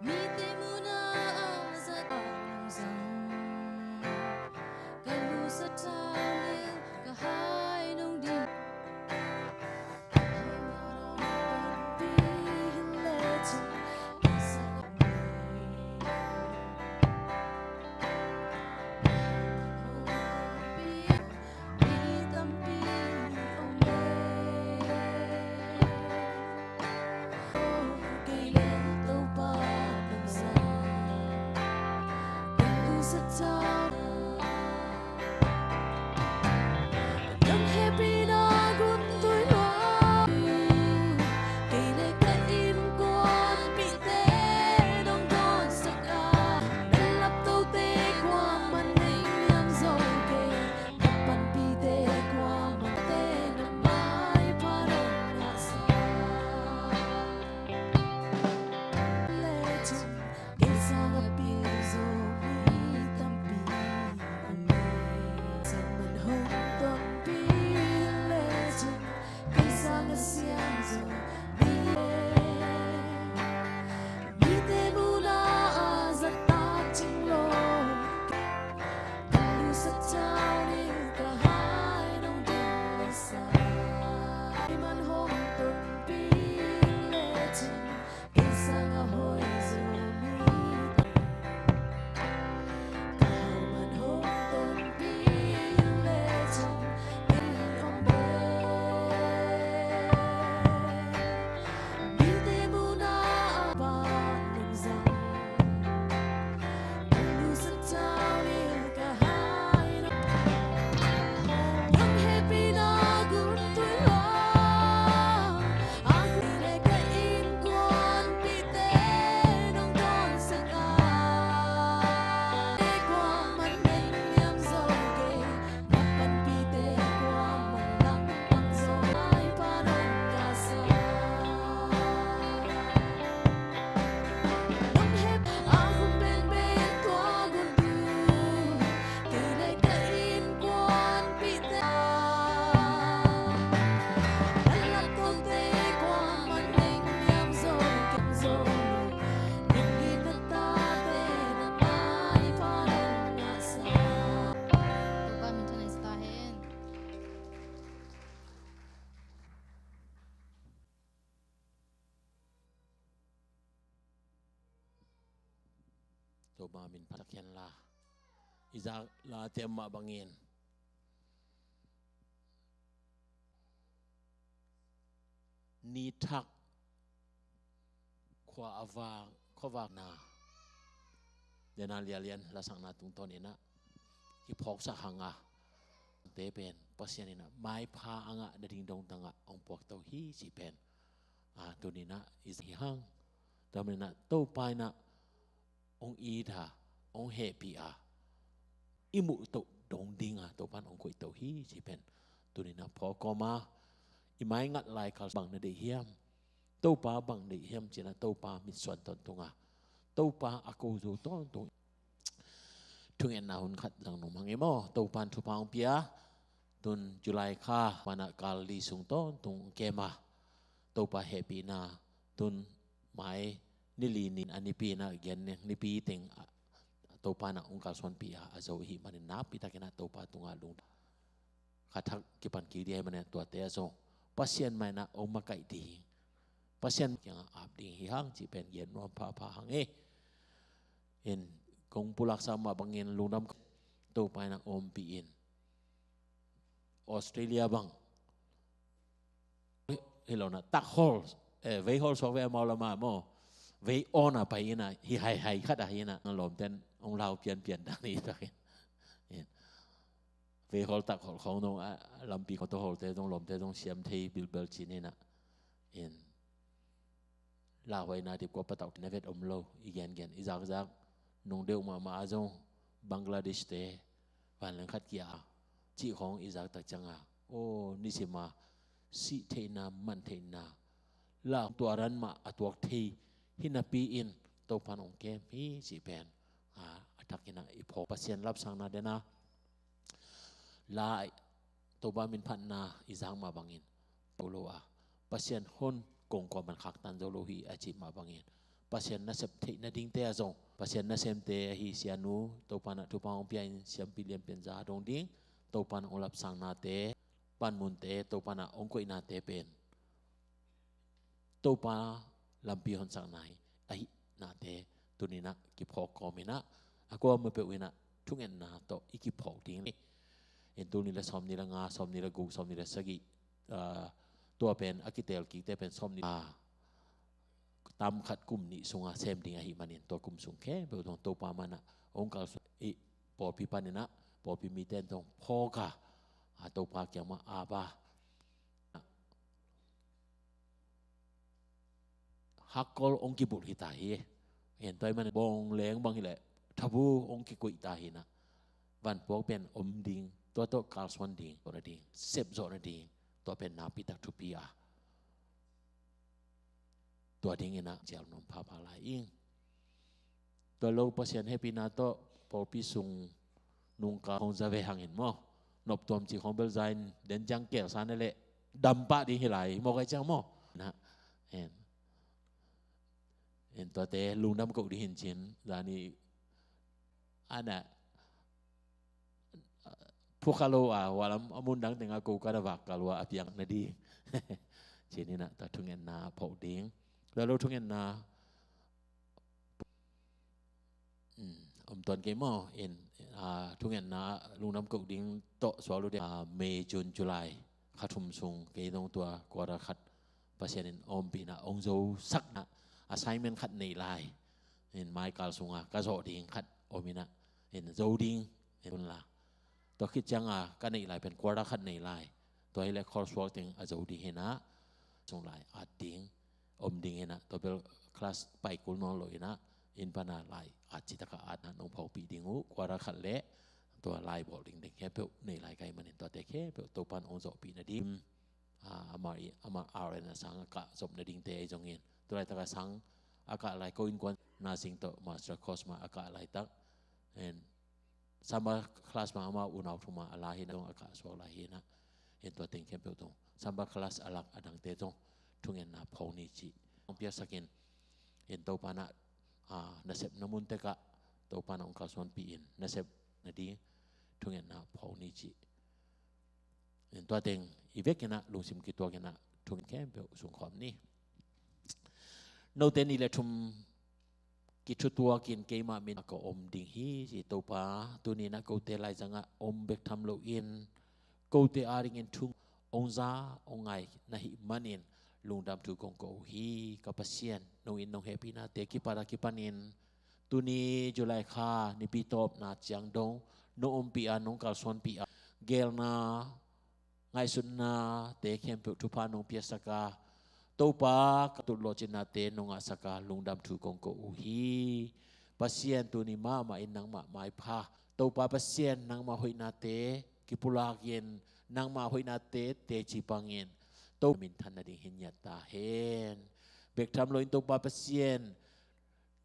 Mite muna a zat a lungzang. Ka lusa thaulil ka hai nong din. Topa min phat hen la. I zak late mah bangin ni thak khua a vak, khua vakna dena lialian lasakna tungtawn inah kiphawksak hanga te pen Pasian inah maipha a ngah nading dongtangah hong puakto hi ci pen, a, tuninah i hi hang. Tua maninah Topa inah hong it a, hong hehpih a, i muh toh dong dinga Topa in hong koihto hi ci pen tuninah phawk kawma i mai ngat lai kal bang na deih hiam? Topa bang deih hiam cinah Topa mitsuan tawntunga Topa a ko zo tawntung. Thungetna hun khat zang nung hang i maw? Topa in thupha hong pia. Tun July kha manah kal li sung tawntung kema Topa hehpihna tun mai nili nin a nipi na gen nipi teng Topa na hong kalsuanpih a, a zo ihi manin nakpi takin a Topa tungah lung kha thak kipan kik dih ahi manin a tuate a zo Pasian mai na hong makaih dih. Pasian kiangah ap ding hi hang cih pen gen nuam phapha hang e. In kong pulaksa mah bangin lungdam, Topa in a ompih in Australia bang hi lo na, tak hol, eh, vei hol suak ve amau lama maw, vei awn a pai in a, hi haihai khat a hi in a, na lawmten hong lau pianpian dan hi tak in. In vei hol tak hol khong dong a, lampi khong tawh holte dong lawmte dong siam thei bilbel cin in a. In lauhuaina dipkua patauh na vet om lo, i gengen i zakzak nung deuh mahmah a zong Bangladesh te vanleng khat kia cih khong i zaktak cianga, o, nisima sih theihna, man theihna, la tua ran mah a tuak thei hi napi in Topan hong kem hi cih pen a, a takin a i phawk Pasian lapsangna dena la Topa min phatna i zak mah bangin polo a, Pasian hon kongkua man khaktan zo lo hi a cih mah bangin Pasian nasep theih nadingte a zong, Pasian nasemte ahi sianu Topan a thupha hong pia in siampi lianpian za dong ding, Topan hong lapsangnate, panmunte, Topan a hong koihnate pen Topa lampi honsakna hi ahihnate tuninah kiphawk kawminah a kua mapeuh inah thungetna tawh i kiphawk ding hi. In tul nih le sawm nih le nga, sawm nih le guk, sawm nih le sagih, ah, tua pen a kitel kikte pen sawm nih, ah, tam khat kum nih sunga sem ding ahi manin tua kum sung khempeuh tawh Topa manah hong kalsuan i pawlpi paninah pawlpi mite tawh phawk a, ah, Topa kiangmah ap a hakkol hong kibulh hi ta hi. En tua ahih manin bawng leng bang hileh thabu hong kikuih ta hinah vanpuak pen om ding, tua tawh kalsuan ding, tua nading, sep zawh nading, tua pen nakpitak thupi a, tua dinginah cial nuam phapha lai ing. Tua lo Pasian hehpihna tawh pawlpi sung nungka hong za ve hangin maw, noptuam cih khong bel za in den ciang kelsa na leh dampah ding hi lai maw, kai ciang maw. Na, en, en tuate lungdam koh ding hin cin zani ana phukha lo a, walam a mundang tengah ko kana vak kalua a piang na ding. Cininah tua thungetna phawk ding. Tua lo thungetna, um, om tuan kei maw, in, ah, thungetna lungdam koh ding tawh suak lo ding, ah, May, June, July kha thum sung kei dong tua quarter khat Pasian in ompihna hong zo sakna assignment khat nei lai. In maikal sunga ka zawh ding khat om inah, in zo ding in la. Tua khit cianga ka neih lai pen quarter khat nei lai. Tua hileh coursework teng a zo ding hinah sung lai at ding, om ding hinah, tua bel class pai kul nawn lo inah, in pana lai at citaka atna nong phawkpih ding uh, quarter khat leh tua lai bawl ding ding khempeuh nei lai kai manin tuate khempeuh Topan hong zawhpih nading. Ah, amah i, amah R N a sang a kah zop nadingte ahi zongin tua laitaka sang a kah lai ko innkuan nursing tawh master course mah a kah laitak. En summer class mah amah unau thuma a la hinah zong a kah suak lai hinah. En tua teng khempeuh zong summer class a lak a dangte zong thungetna phawk ni cih hong piaksakin, en Topanah, ah, nasepna mun tekah Topanah hong kalsuanpih in nasep nading thungetna phawk ni cih. En tua teng i vekinah lungsim kituakinah thungen khempeuh sungkhawm ni. Note nih le thum kithutuakin keimah min ka om ding hi ci. Topa, tuninah kote laizangah om bek tham loin kote adingin thu hong za hong ngai na hih manin lungdam thu kong ko uh hi. Ka Pasian, nong in nong hehpihnate kipat a kipanin tuni July kha nipi tawpna ciang dong nong ompih a, nong kalsuanpih a, gelna, ngaihsutnate khempeuh thupha nong piaksaka, Topa, ka tutlawhcinnate nong ngahsaka lungdam thu kong ko uh hi. Pasian, tuni mahmah in nangmah maipha, Topa Pasian, nangmah hoihnate kipulakin, nangmah hoihnate teci pangin Topa minthan nading hi ngiat ta hen. Bek tham loin Topa Pasian,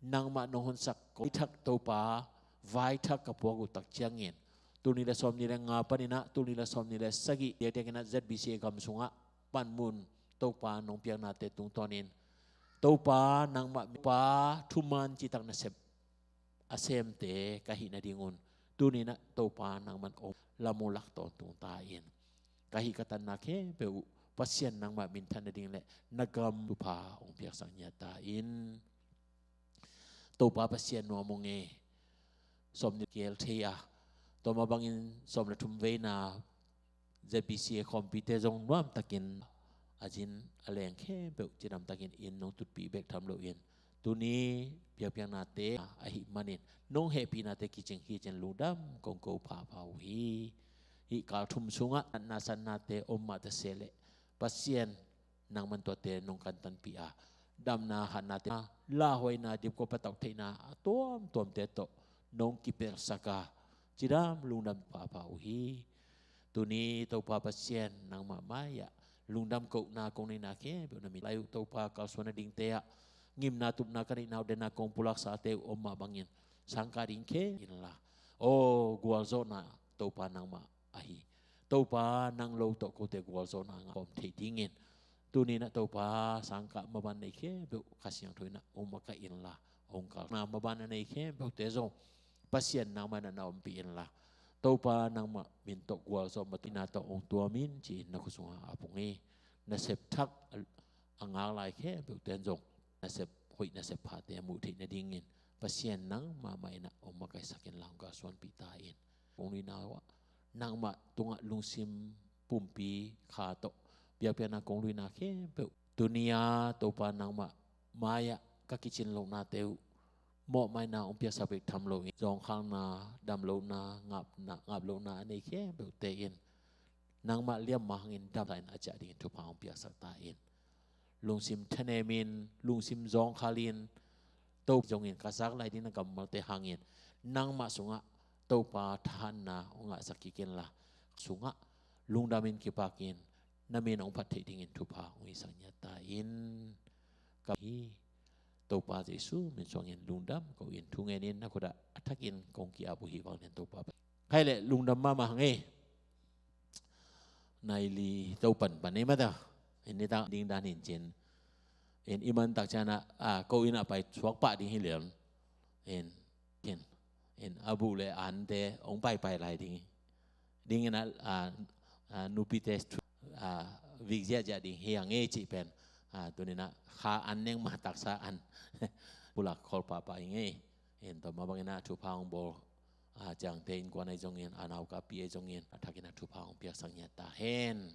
nangmah nong honsak ko, vaithak Topa, vaithak ka puak uh tak ciangin tul nih le sawm nih le nga paninah tul nih le sawm nih le sagih diakdiakinah Z B C A gam sungah panmun Topa nong piaknate tungtawnin Topa nangmah mipa thuman citak nasep a semte ka hih nadingun tuninah Topa nangman om lam uh lak tawntung ta in. Ka hih ka tanna khempeuh uh Pasian nangmah minthan nading le na gam thupha hong piaksak ngiat ta in. Topa Pasian nuam ung e. Sawm nih kihel thei a, tua mah bangin sawm le thum veina Z B C a khawmpite zong nuamtakin a zin a leng khempeuh cidamtakin inn nong tutpih bek tham loin, tuni biakpiaknate ahih manin nong hehpihnate kicing hi cin lungdam kong ko phapha uh hi. Hih kal thum sungah natna satnate om mah ta se leh Pasian nangman tuate nong kantanpih a, damna hatnate, lauhuaina, dipkua patauh theihna a tuamtuamte tawh nong kipelsak a, cidam lungdam phapha uh hi. Tuni Topa Pasian nangmah mai-ah lungdam kohna kong neihna khempeuh na min lai uh. Topa kalsuan nadingte ah ngimna tupna ka neihna uh, denna kong pulaksate uh om mah bangin sangkah ding khe inla, aw gualzawhna Topa nangmah ahi. Topa nang lo tawh kote gualzawhna ngah khawm theih dingin, tuni-in ah Topa sangkah maban nei khempeuh Kha Siangtho in ah hong makaih inla, hong kalna maban a nei khempeuhte zong Pasian nangmah in ah na ompih inla, Topa nangmah min tawh gualzawh matuihna tawh hong tuam in ci-in na khut sungah a pung hi. Nasep thak a, a ngak lai khempeuhte in zong nasep hoih nasep phate a muh theih nadingin Pasian nangmah mah in ah hong makaihsak inla, hong kalsuanpih ta in. Kong nuihna uh ah nangmah tungah lungsim pumpi kha tawh biakpiakna kong nuihna khempeuh tuni-a Topa nangmah mai-ah ka kicin lohnate uh mawhmaina hong piaksak bek tham loin, zawngkhalna, damlohna, ngapna, ngaplohna a nei khempeuhte in nangmah liamma hangin damsak in a ciah dingin thupha hong piaksak ta in. Lungsim thanemin, lungsim zawngkhalin, Topa zongin ka zak lai ding na kammalte hangin nangmah sungah Topa thahatna hong ngahsak kik inla, sungah lungdamin kipakin na min hong phat theih dingin thupha hong hisak ngiat ta in. Ka hi. Topa Jesu min suangin lungdam ko in, thungenin na khut ah a thakin kong ki-ap uh hi. Vanglian Topa pen khaih leh lungdam mahmah hang e. Nai li to panpan ei mata. In nitak ding dan hin cin, in i man tak ciangin ah, a, ko inn ah pai suak pah ding hi lian. In, in, in a buh le ante hong paipai lai ding. Dingin ah, a, a, nupite, a, vik ziahziah ding hi hang e cih pen, a, tuni-in ah kha an neng mah taksa an pulak khol pahpah hi ing e. In tua mah bangin ah thupha hong bawl, a, ciangte innkuan ahi zongin, a, naukapi ahi zongin a thakin ah thupha hong piaksak ngiat ta hen.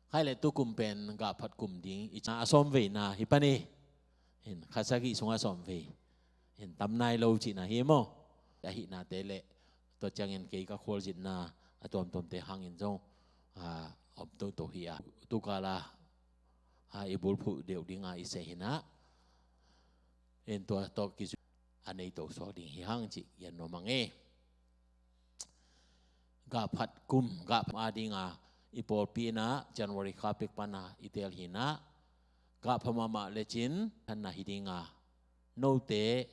Khaih leh tukum pen gahphat kum ding i cih a sawm veina hi pan hi. In kha sagih sungah sawm vei. In tam nai lo cihna hi maw. Ahihnate leh tua ciangin kei ka khualzinna a tuamtuamte hangin zong, a, om toto hi a. Tukal a, a, i bulphuh deuh ding a i seh hi-in ah, in tua tawh kizui a nei to suak ding hi hang cih gen nuam hang e. Gahphat kum, gahphat a ding a i pawlpi in ah January kha pek pan a i teel hi-in ah, gahpha mahmah lecin thanna hi ding a, note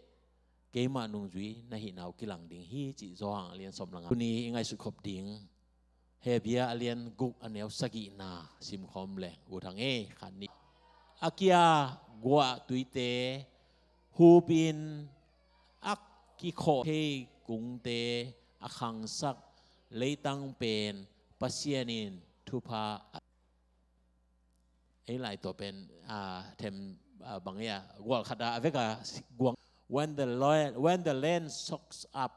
keimah nungzui na hihna uh kilang ding hi cih Johan a lian sawm le nga. Tuni i ngaihsut khop ding Hebru a lian guk a neu sagihna simkhawm leng ut hang e. Khat, nih. A kia guah tuite hupin a kikhawh thei kungte a khangsak leitang pen Pasian in thupha a, ei lai tua pen, a, them, a, bang ia, gual khat a, a vek a guang. When the land, when the land soaks up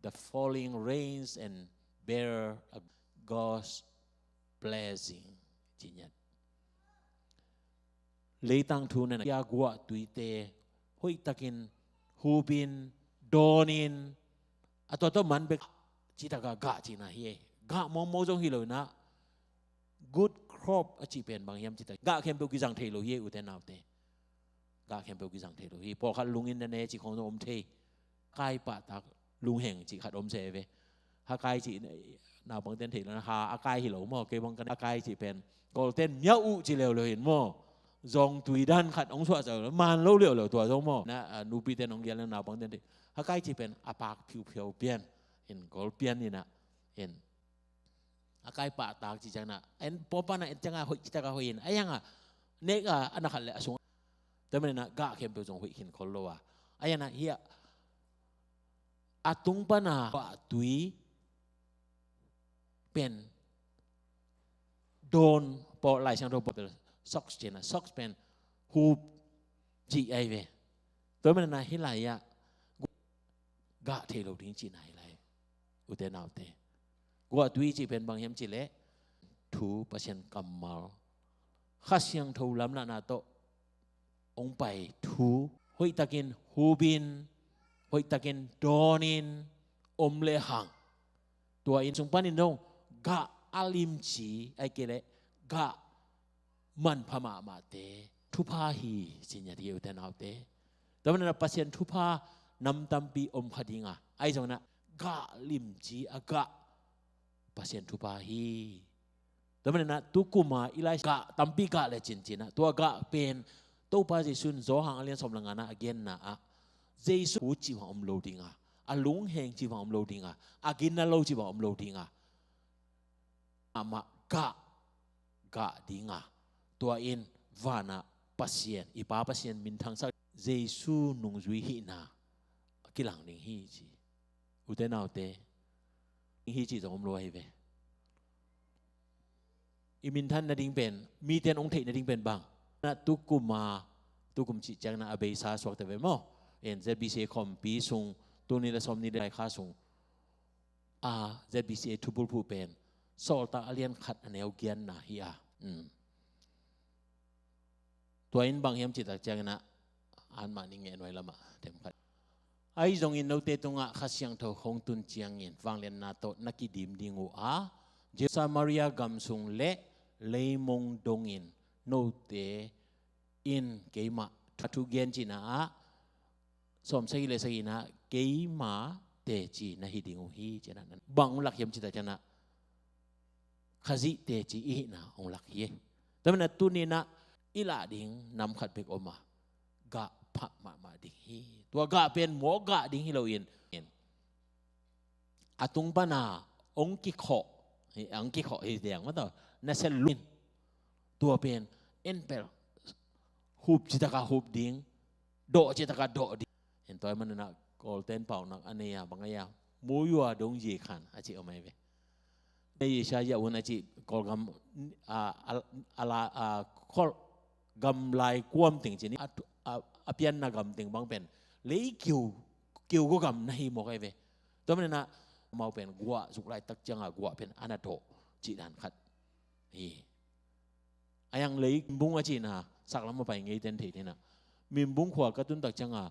the falling rains and bear a God's blessing. Ci ngiat. Leitang thu nen a kia guah tuite hoihtakin hupin, dawnin, a tua tawh man bek citak a gah cihna hi e. Gah mawngmawng zong hi lo-in ah, good crop a cih pen bang hiam cih tak, gah khempeuh kizang thei lo hi e, ute naute. Gah khempeuh kizang thei lo hi. Pawlkhat lung in na ne cih khawng zong om thei. Kai pahtak lungheng cih khat om se ve. Ha kai cih naupangte'n thei lo-in ah, ha a kai hi lo maw, kei bang ka ne a kai cih pen Kawlte'n miau uh ci leuleu hi-in maw. Zong tui dan khat hong suah zau lo, man lo leuleu tua zong maw. Na, a, nupite'n hong gen leng naupangte'n thei. Ha kai cih pen a pak phiuphiau pian, in Kawl pian in ah, in a kai pahtak cih ciangin ah, en pawlpi pan ah en ciangin hoih citak a hoih in, a iang a nek a, a na khat leh a sung. Tua manin ah gah khempeuh zong hoih khin khol lo a. A iang a hih a, a tung pan a guahtui pen dawn, Paul Lai Siangtho Paul socks cihna, socks pen hup cih ahi ve. Tua manin ah hih lai-ah gah thei lo ding cihna hi lai. Ute naute, guahtui cih pen bang hiam cih leh thu, Pasian kammal, Kha Siangtho lamlahna tawh hong pai thu hoihtakin hupin, hoihtakin dawnin om lehang, tua in sung panin dong gah a limci ahih kei leh gah manpha mahmahte thupha hi, ci ngiat hi, ute naute. Tua manin ah Pasian thupha nam tampi om kha ding a, ahi zongin ah gah limci a gah Pasian thupha hi. Tua manin ah tukum a i lai gah tampi gah le cincin ah, tua gah pen Topa Jesu in Johan a lian sawm le ngana a genna ah, Jesu hu cih bang om lo ding a, a lungheng cih bang om lo ding a, a ginna lo cih bang om lo ding a, amah gah, gah ding a, tua in vanah Pasian, i Pa Pasian minthangsak, Jesu nungzui hihna a kilang ding hi, ci. Ute naute, hi cih zong om lo ahi ve. I minthan nading pen, mite in hong theih nading pen bang? Na tukum a, tukum cih ciangin ah a beisa suakta ve maw? En, Z B C A khawmpi sung, tul nih le sawm nih le kha sung a Z B C A thubulphuh pen Sawltak a lian khat a neu giatna hi a. Um. Tua in bang hiam cih tak ciangin ah, anmah nih ngeh nuai lamah themkhat. Ahi zongin note tungah Kha Siangtho hong tun ciangin vangliatna tawh na kidim ding uh a, Samaria gam sung le leimong dongin note in keimah thu, thu gen cihna ah, sawm sagih le sagihna ah, keima teci na hi ding uh hi, ci-in ah. Bang hong lak hiam cih tak ciangin ah, Khazih teci i hihna hong lak hi. Tua manin ah tuni-in ah i lah ding nam khat bek om a, gah phah mahmah ding hi. Tua gah pen mawk gah ding hi loin, a tung pana hong kikhawh, hong kikhawh hi ding maw, tua na sel lungin, tua pen en pel, hup citak a hup ding, dawh citak a dawh ding. En, tua ahih manin ah Kawlte'n paunak a nei a, bang a hia, မုၢ်ရွာတုံး ရေခမ်း a ci om ahi ve. Ei, Isaiah un a ci, Kawlgam, a, a, a la, a, Kawlgam lai kuam teng ci ni, a, a, a pianna gam teng bang pen lei kiu, kiu gua gam na hi mawk ahi ve. Tua manin ah amau pen guah zuk laitak ciang a guah pen a na dawh cih dan khat hi. A yang lei, Minbung a cihna, saklam a pai ngeite'n thei ding a, Minbung khua ka tun tak ciang a,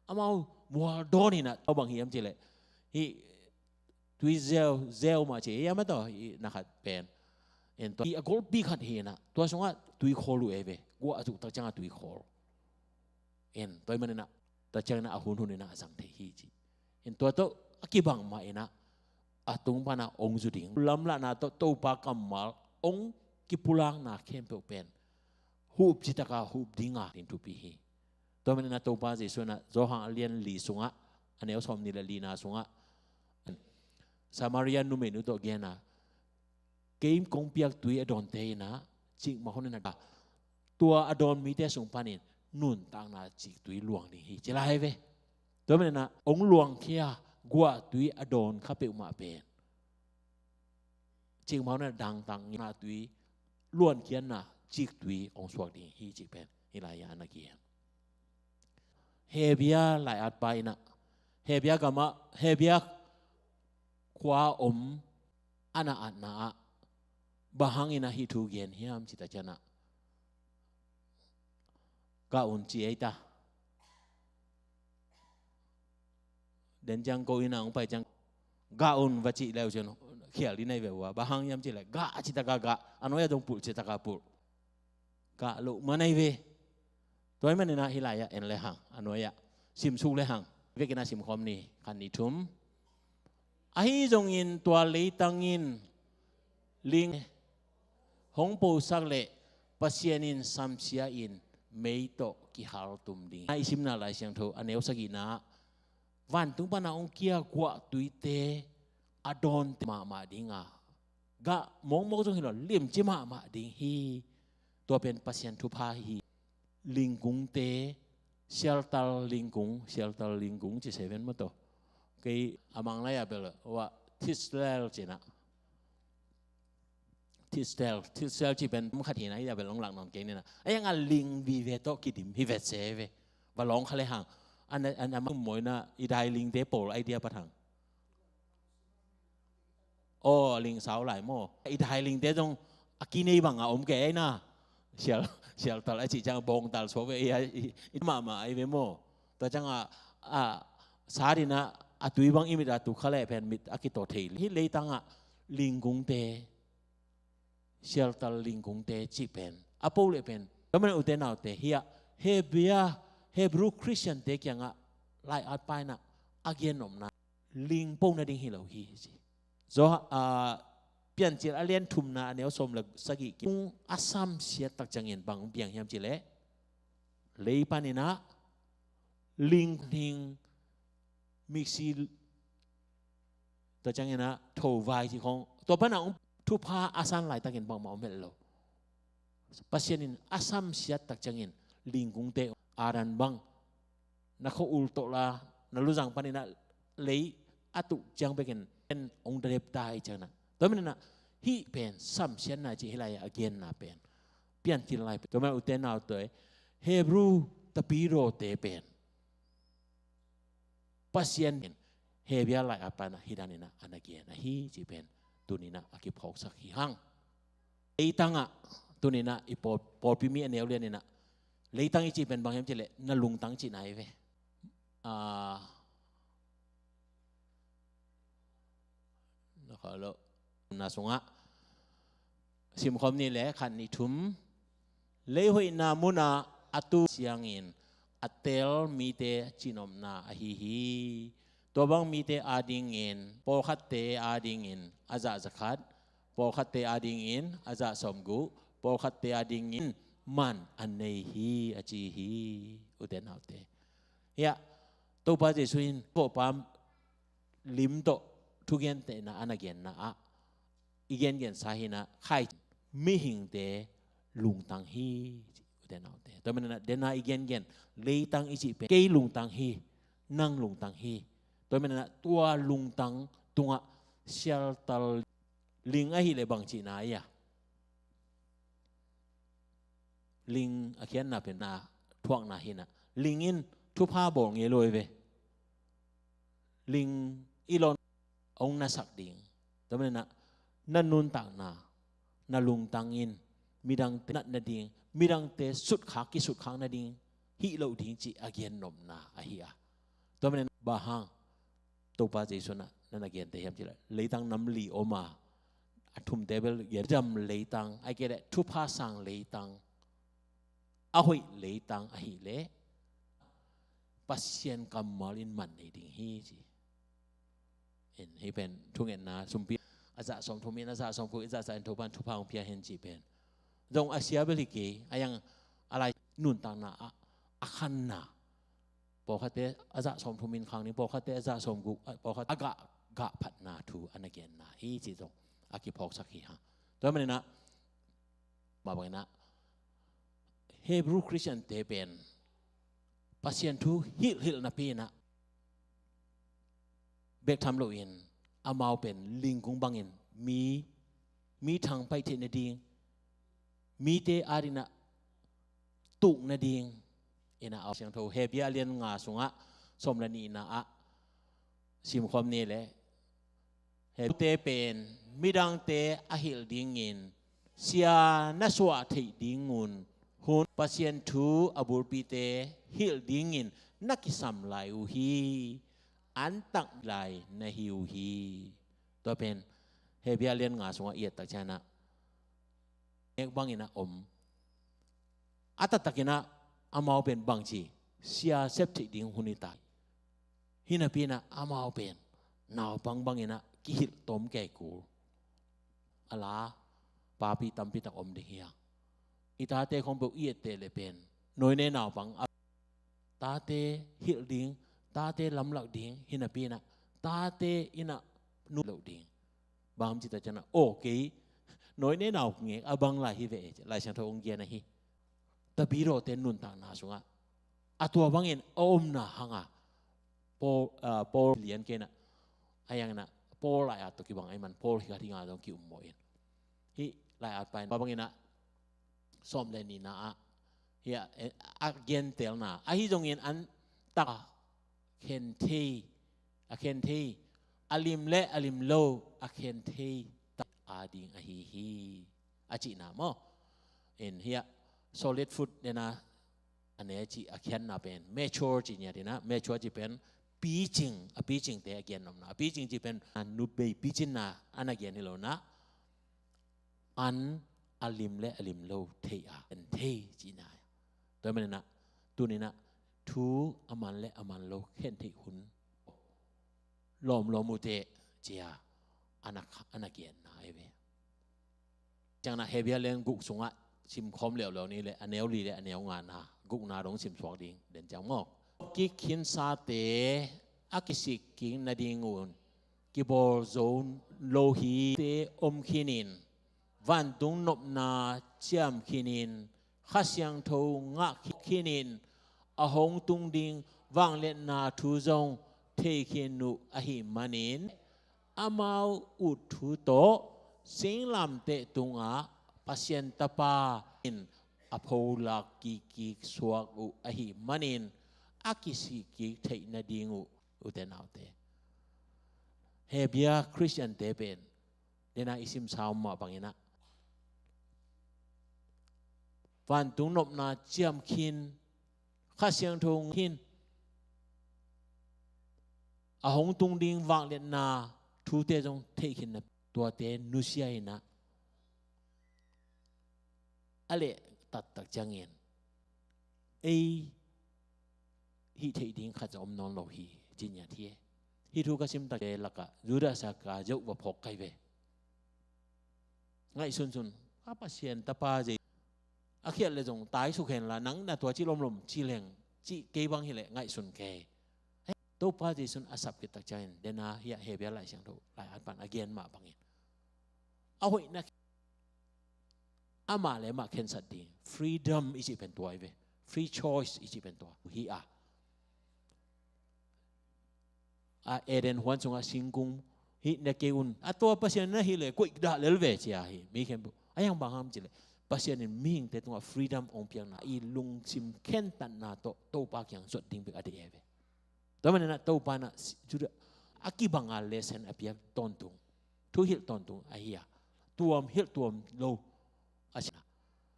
amau mual dawn in ah, tua bang hiam cih leh, hih tui zeu, zeu mah ci hiam, a tawh hih na khat pen, en, tua hih a golpi khat hi in ah, tua sungah tui khawl uh ahi ve. Guah a zuk tak ciang a tui khawl. En, tua ahih manin ah, tua ciangin ah a hunhun in ah a zang thei hi, ci. En, tua tawh a kibang mah in ah, a tung pana hong zu ding, lamlahna tawh Topa kammal hong kipulakna khempeuh pen hup citak a hup ding a, ding thupi hi. Tua manin ah Topa Jesu in ah Johan a lian li sungah, a neu sawm nih le lina sungah, Samaria numeinu tawh gen a, kei kong piak tui a dawnte in ah cikmah hun in ah, tua a dawn mite sung panin nuntakna ciktui luang ding hi, ci lai ve. Tua manin ah hong luangkhia guahtui a dawn kha peuhmah pen cikmah hun in ah dangtakna tui, luankhiatna ciktui hong suak ding hi, cih pen hih lai-ah na kigen. Hebia lai-atpa in ah, Hebia gamah, Hebia khua om a na atna ah, bang hangin ah hih thu gen hiam cih tak ciang ah, gah un, ci ei ta. Den ciang ko inn ah hong pai ciang, gah un, va cih leu cin khial ding na hi ve ua. Bang hang hiam cih leh gah citak a gah, a nuai-ah zong pulh citak a pulh, gah loh man ahi ve. Tua ahih manin ah hih lai-ah en le hang, a nuai-ah simsuk le hang. Vekin ah simkhawm ni, khat, nih, thum. Ahi zongin tua leitang in ling hong posak leh Pasian in samsia in mei tawh kihaltum ding hi. I simna Lai Siangtho a neu sagihna ah, vantung pana hong kia guahtuite a dawnte mahmah ding a, gah mawkmawk zong hi lo, limci mahmah ding hi. Tua pen Pasian thupha hi. Lingkungte, shelter lingkung, shelter lingkung ci seven maw, tua kei a Mang lai-ah bel, wa, thistle ci-in ah, Thistel, thistel cih pen mun khat hi na, hih a bel hong lak nawn kei ni na. A iang a ling vive tawh kidim hi vet se ve. Va lawng kha le hang. An, an, an, maw ina, i dai lingte pawl idea pat hang. Aw, ling sau lai maw. I dai lingte zong a kinei bang a om kei ai na. Sial, sial tal a cih ciang bawng tal suak ve i, i, i mahmah ai ve maw. Tua ciang a, a, sa dina, a tui bang i mit a tuk kha leh pen mit a kitaw thei. Hih leitang ah lingkungte, sialtal lingkungte cih pen a po leh pen, tua manin ute naute, hiah Hebia, Hebrew Christian-te kiangah lai-at pa in a gen nopna, ling po nading hi lo hi ci. Zo, ah, Piancil a lian thumna a neu sawm le sagih, kung a samsiat tak ciangin bang piang hiam cih leh, lei panin a ling hing miksi, tua ciangin a tho vai cih khong, tua pan a hong thupha a san laitakin bangmah om het lo. Pasian in a samsiat tak ciangin lingkungte, Adam bang, na khua-ul tawh la, na luzang panin a lei a tuh ciang bekin en hong dep ta hi ciangin a. Tua manin a hih pen samsiatna cih hih lai a genna pen, Piancil lai pen, tua manin ute naute, Hebrew tapidaw-te pen Pasian in Hebia lai-at pa in a hih danin a na gen ahi cih pen tuni-in a kiphawksak hi hang. Leitang ah tuni-in a i pawl, pawlpi mi a neu lianin a leitang i cih pen bang hiam cih leh na lungtang cihna hi ve. Ah, na kha lo. Na sungah simkhawm ni le khat nih thum. Lei hoihna munah a tu siangin a tel mite cihnopna ahi hi. Tua bang mite adingin, pawlkhatte adingin a zah za khat, pawlkhatte adingin a zah sawmguk, pawlkhatte adingin man a nei hi a ci hi. Ute naute, hiah Topa Jesuh in kawhpa lim tawh thugentehna a na genna ah i gengensa hi-in a, khai mihingte lungtang hi. Ute naute, tua manin a dena i gengen leitang i cih pen kei lungtang hi, nang lungtang hi. Tua manin a tua lungtang tungah sialtal ling ahih leh bang cihna hi a, ling a khiatna pen na thuakna hi-in a, ling in thupha bawl ngei lo hi ve. Ling i lawn hong nasak ding. Tua manin a na nuntakna, na lungtang in midangte nat nading, midangte sutkhak, kisutkhak nading hih loh ding cih a gennopna ahi a. Tua manin a bang hang Topa Jesuh in a na na gente hiam cih leh, leitang nam li om a, a thumte bel gen, dam leitang, ahih kei leh thupha sang leitang, a hoih leitang ahih leh Pasian kammal in man nei ding hi ci. In, hih pen thungetna sumpi a zah sawmthum in, a zah sawmguk in, a zah za in Topa in thupha hong pia hen cih pen zong a sia bel hi kei, a iang a lai nuntakna ah a khanna, pawlkhatte a zah sawmthum in khang ding, pawlkhatte a zah sawmguk, a, pawlkhat a gah, gah phatna thu a na genna hi cih zong a kiphawksak hi hang. Tua manin a, mah bangin a Hebrew Christian-te pen Pasian thu hilhhilh napi-in a, bek tham loin amau pen lingkung bangin mi, mi thangpaih theih nading, mite adingin a tuk nading in a, a siangtho Hebrew a lian nga sungah sawm le nihna ah simkhawm ni le, Hebrew-te pen midangte a hilh dingin sia na suah theih ding un, hun Pasian thu a bulpite hilh dingin na kisam lai uh hi. An tak lai na hi uh hi. Tua pen Hebrew a lian nga sungah i et tak ciangin a, nek bangin a om. A taktakin a amau pen bangci, sia sep theih ding hun hi ta hi. Hi napi-in a amau pen naupang bangin a kihilh tawm kei kul. A la papi tampi tak om ding hi hang. I tate khong peuh i etteh leh pen nawine naupang a, tate hilh ding, tate lamlak ding, hi napi-in a tate in a nu loh ding. Bang hang hiam cih tak ciangin a, aw, kei nawine naungek a bang lai hi ve e, Lai Siangtho hong gen ahi. Tapidaw-te nuntakna sungah a tua bangin a omna hang a, Paul, ah, Paul lian kei-in a, a iang in a Paul lai-at tawh kibang ahih man Paul hi khat hi nga dong ki-um mawh in. Hih Lai at paina bangin ah sawm le nihna ah hi a, a gentelna ahi zongin an tak a khen thei, a khen thei, a lim le a lim lo a khen thei tak a ding ahi hi a cihna maw. In hi a solid food dena a ne cih a khiatna pen mature cih ngiat in ah, mature cih pen picing, a picingte a gen nopna, a picing cih pen a nupbei picinna a na gen hi lo in ah, an a lim le a lim lo thei a khen thei cihna. Tua manin ah tuni in ah thu a man le a man lo khen theih hun lawmlawm uh teh ci a a na, a na genna ahi ve. Ciangin ah Hebru lian guk sungah simkhawm leuleu ni le, a neu li le a neu ngana, gukna dong simsuak ding den ciang maw. Kik khinsate a kisik kik nading un kibawl zo lo hi. Te om khinin vantung nopna ciam khinin Kha Siangtho ngah khinin a hong tung ding vangliatna thu zong thei khin uh ahi manin, amau ut thu tawh singlamteh tungah Pasian Tapa in a pholak kikik suak uh ahi manin a kisik kik theih nading uh, ute naute, Hebru Khristiante pen dena i simsa om mah bangin ah vantung nopna ciam khin, Kha Siangtho khin, a hong tung ding vangliatna thute zong thei khin na, tuate nusia in ah a leh taktak ciangin ei hih theih ding khat zong om nawn lo hi ci ngiat hi. Hih thu ka sim takte lakah Judas Iskariot va phawk kai ve. Ngaihsunsun, a Pasian Tapa Jesu a khiat le zong tai suk hen la, nang na tua ci lomlom ci leng, ci kei bang hi leh ngaihsun kei. Topa Jesu in a sap khit tak ciangin dena hi a Hebru Lai Siangtho lai at pan a gen mah bangin a hoihna amah le amah khensat ding freedom i cih pen tua hi ve. Free choice i cih pen tua hi a, a Eden huan sungah singkung hih ne kei un, a tua Pasian na hih leh koih dah lel ve ci a hi. Mi khempeuh a hiang bang hang hiam cih leh Pasian in mihingte tungah freedom hong piakna, i lungsim khentatna tawh Topa kiang zuat ding bek a deih hi ve. Tua manin ah Topa in ah Judas a kibang a lesson a piak tawntung, thuhilh tawntung ahi a, tuam hilh tuam lo a si a.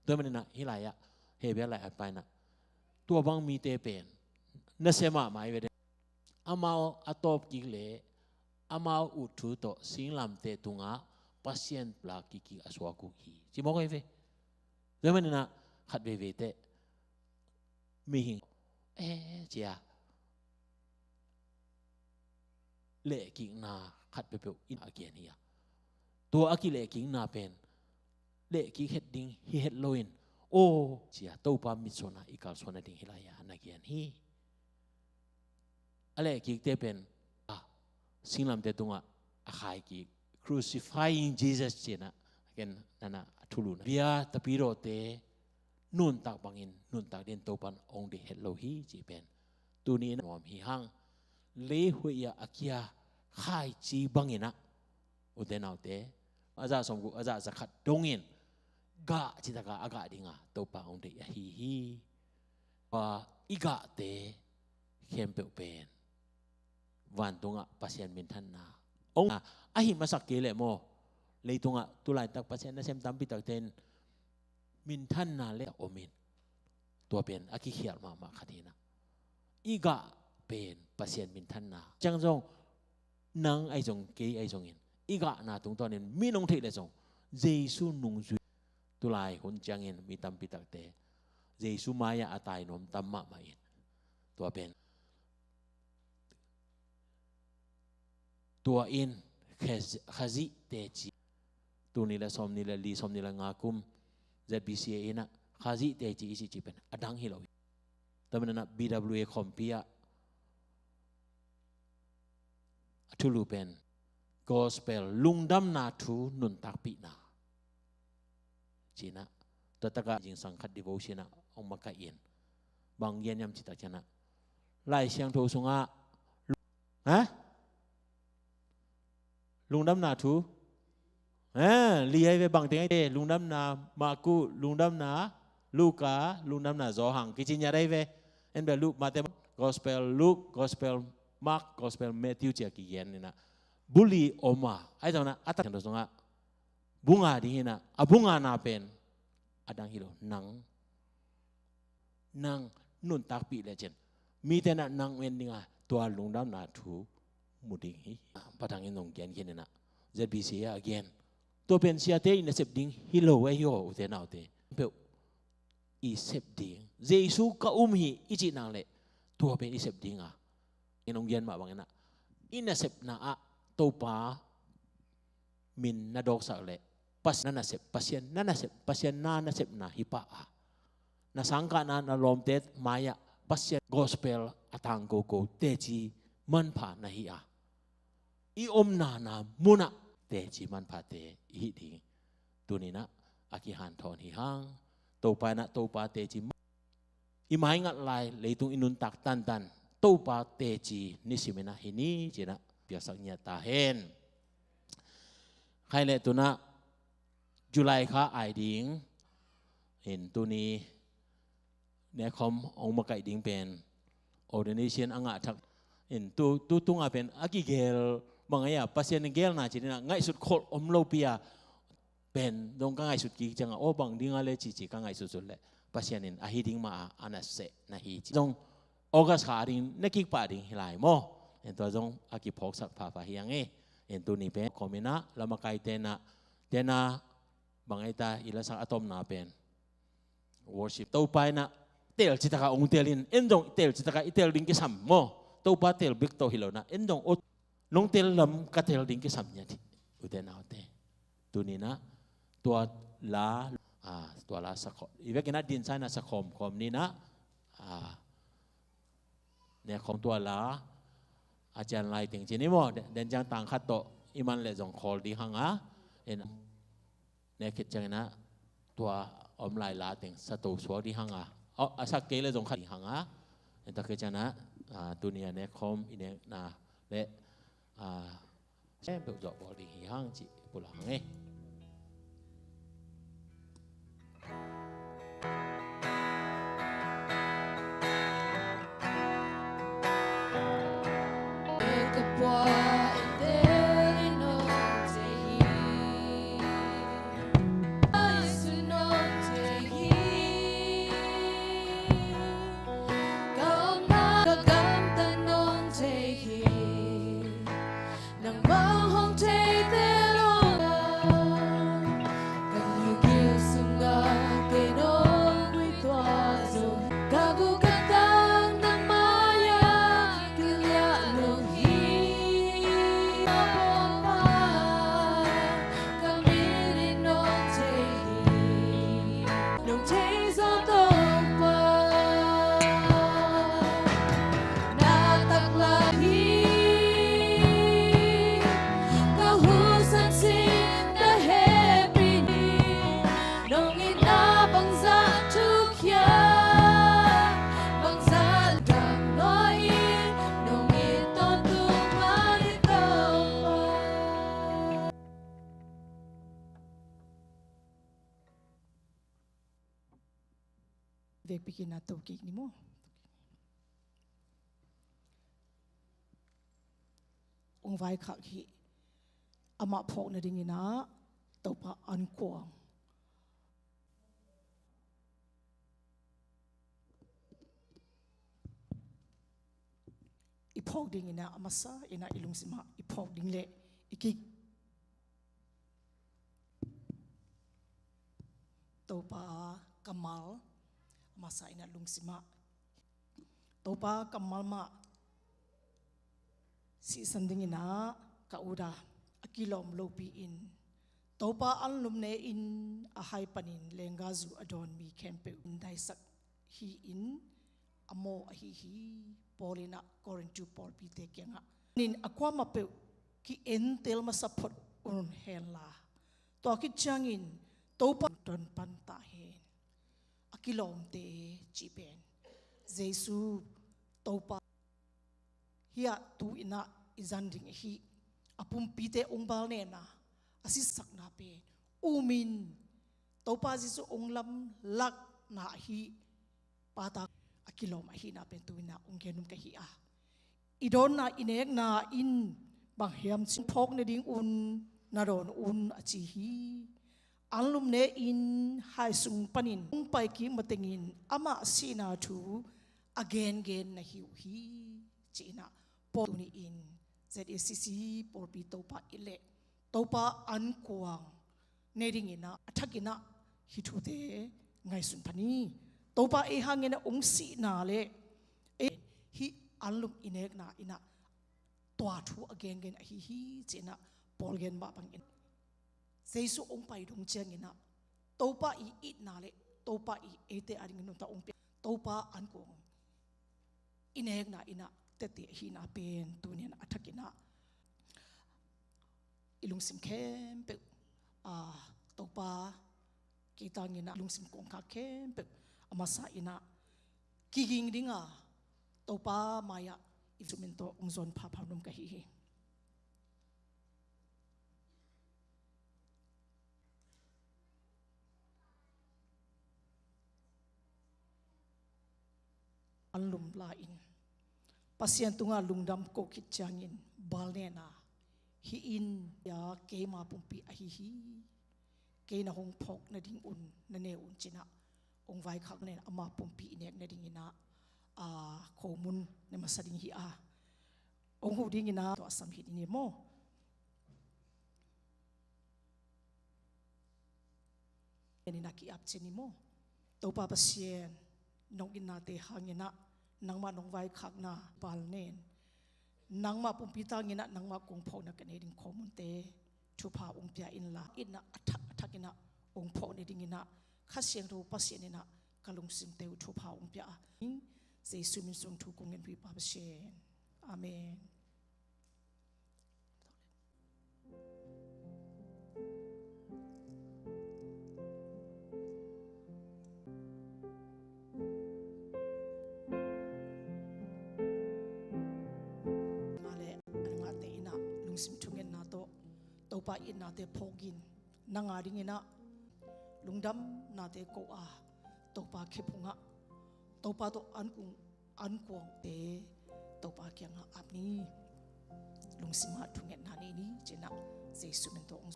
Tua manin ah hih lai ah Hebru lai at paina tua bang mite pen nasia mahmah hi ve. Amau a tawp kik le amau ut thu tawh singlamteh tungah Pasian pholak kikik a suak uh hi ci mawk hi ve. Tua manin ah khat veivei teh mihing e ci a lehkikna khat peuhpeuh in a gen hi a, tua a kilehkikna pen lehkik het ding hi het loin, aw ci a Topa mitsuanna i kalsuan nading hi lai a na gen hi. A lehkikte pen a singlamteh tungah a khai kik, crucifying Jesus ci in ah, ken nana a thulu na bia tapidawte nuntak bangin nuntak dingin Topa in hong deih het lo hi cih pen tuni in a nuam hi hang. Leihuih ah a kia khaici bangin ah, ute naute, a zah sawmguk, a zah zakhat dongin gah citak a a gah ding a Topa hong deih ahi hi. A, i gahte khempeuh pen vantungah Pasian minthanna hong a, ahi masak kei leh maw, leitungah tulaitak Pasian nasem tampi takte in minthanna le om in, tua pen a kikhial mahmah khat hi in ah, i gah pen Pasian minthanna ciang zong, nang ahi zong kei ahi zongin i gahna tungtawnin mi nong theih leh zong Jesu nungzui, tulai hun ciangin mi tampi takte Jesu mai-ah a tai nuam tam mahmah in, tua pen tua in Khaz-, Khazih teci, tul nih le sawmnih le li, sawmnih le nga kum Z B C A in ah Khazih teci i cih cih pen a dang hi lo hi. Tua manin ah B W A khawmpi ah a thulu pen gospel, lungdamna thu nuntakpihna ci in ah, tua takah zingsang khat devotion ah hong makaih in, bang gen hiam cih tak ciangin ah, Lai Siangtho sungah, ha? Lungdamna thu Eh, li ahi ve, bang teng ahi te, Lungdamna Marku, Lungdamna Luka, Lungdamna Johan, kici ngiat ahi ve. En bel Luke, Mate, Gospel Luke, Gospel Mark, Gospel Matthew ci-a kigen in ah, buli om a, ahi zongin ah, a tak sungah bu nga ding hi in ah, a bu ngana pen a dang hi lo, nang, nang nuntakpih lecin mite in ah nang en ding a, tua lungdamna thu mu ding hi. Pa Thang in zong gen khin in ah, Z B C ah a gen, tua pen siate i nasep ding hi lo ahi aw, ute naute. Peuh i sep ding, Jesu ka um hi i cih nang leh, tua pen i sep ding a, in hong gen mah bangin ah, i nasepna ah Topa min na dawksak leh, Pasian na nasep, Pasian na nasep, Pasian na nasepna hi pah a, na sangkahna, na lawmte mai-ah Pasian gospel a tangko ko teci manpha na hi a, i omna na munah teci manphate i hih ding tuni-in ah a kihanthawn hi hang. Topa in ah, Topa teci, i maingat lai leitung i nuntak tantan Topa teci nisim in ah hi ni ci-in ah piaksak ngiat ta hen. Khai leh tu-in ah July kha ai ding in, tuni nekhawm hong makaih ding pen ordination a ngah thak in, tu, tu tunga pen a kigel bang ahi a, Pasian in gelna ci-in ah ngaihsut kholh om lopi a, pen zong ka ngaihsut kik ciangah, aw, bang ding a le cici ka ngaihsutsut leh, Pasian in ahi ding mah a, a nasepna hi ci. Zong August kha ding na kikpah ding hi lai maw? En tua zong a kiphawksak phapha hi hang e. En tuni pen kawmin ah, la makaite in ah, te in ah, bang ahi ta, i lasak a tomna pen worship. Topa in ah tel citak a hong tel in, en zong tel citak a i tel ding kisam maw? Topa tel bek tawh hi lo in ah, en zong, aw, nong tel lam ka tel ding kisam ngiat hi, ute naute. Tuni-in ah tua la, ah, tua la sakhawm, i vekin ah dinsa in ah sakhawm khawm ni in ah, ah, nekhawm tua la a cian lai teng ci ni maw, den, den ciang tang khat tawh i man leh zong khawl ding hang a, en, nek khit ciangin ah tua om lai la teng sato suak ding hang a, aw, a sak kei leh zong khat ding hang a, en, tak khit ciangin ah, ah, tuni a nekhawm i nekna leh, ah, sem peuh zawh bawl ding hi hang cih pulak hang e. Nangmah hong theite lo a, ka lungsim sungah kei nong guihtuah zo hi. Ka gu ka tang nang mai-ah kiliah lo hi. Ka bawlpa, ka mit in nong thei hi. Nong thei zaw Topa, na taklam hi. Ka hun sansin na hehpih ni. Nong itna bangzah thukhia, bangzah dam lua in, nong it tawntung mah ni Topa. Vekpi kik in ah to kik ni maw. Hong vaikhak hi. Amah phawk nadingin ah Topa ankuang i phawk dingin ah, a masa in ah i lungsim ah i phawk ding leh i kik Topa kammal, a masa in ah lungsim ah Topa kammal mah sihsan dingin ah ka ut a, a kilawm lopi-in Topa anlum ne-in a hai panin lenggahzu a dawn mi khempeuh in daisak hi-in a maw ahi hi. Paul in ah Korintu pawlpite kiangah, nin a kuamah peuh ki-entel masa phot un henla, tua khit ciangin Topa tonpan ta hen. A kilawmte cih pen Jesu Topa hi-a tu-in ah i zan ding ahi. A pumpite ong balnena, a sisakna pen um in, Topa Jesu hong lamlakna ahi pata a kilawm ahihna pen tu-in ah hong gen nuam ka hi a, i dawnna i nekna in bang hiam cih phawk nadingun na dawn un a ci hi. Anlum ne-in hai sung panin hong pai kik matengin amah sihna thu a gengen na hi uh hi, ci-in ah Paul tuni-in Z A C C pawlpi Topa it leh Topa ankuang ne dingin ah a thakin ah hih thute ngaihsun pha ni. Topa ei hangin ah hong sihna le ei hih anlum i nekna in ah tua thu a gengen ahi hi, ci-in ah Paul gen mah bangin Jesu hong pai dong ciangin ah Topa i itna le Topa i eite a dingin nuntak hong pia Topa ankuang i nekna in ah tete ahihna pen tuni-in a thakin ah i lungsim khempeuh, a, Topa kei tangin ah lungsim kongkhak khempeuh a masa in ah kiging ding a Topa mai-ah i sumin tawh hong zawn phapha nuam ka hi hi. Anlum la-in Pasian tungah lungdam ko khit ciangin bal nen a, hih in ya keima pumpi ahi hi. Kei na hong phawk nadingun na ne un, ci-in ah hong vaikhak nen ama pumpi i nek nadingin ah, a, khomun ne masa ding hi a, hong huh dingin ah tua a sam hi ding hi maw? Ken in a ki-ap cian ni maw? Topa Pasian, nong itnate hangin ah nangmah nong vaikhakna bal nen, nangmah pumpi tangin ah nangmah kong phawkna ka nei ding khomunte thupha hong pia inla, itna a thak a thakin ah hong phawk nadingin ah Kha Siangtho Pasian in ah ka lungsimte uh thupha hong pia a, Jesu min suang thu kong ngen uh hi Pa Pasian. Amen. Nga le a ngahte in ah lungsim thungetna tawh Topa itnate phawk in, nang a dingin ah lungdamnate ko a, Topa khephung ah Topa tawh ankung ankuangte Topa kiangah ap ni. Lungsim ah thungetna nei ni, ci-in ah Jesu min tawh hong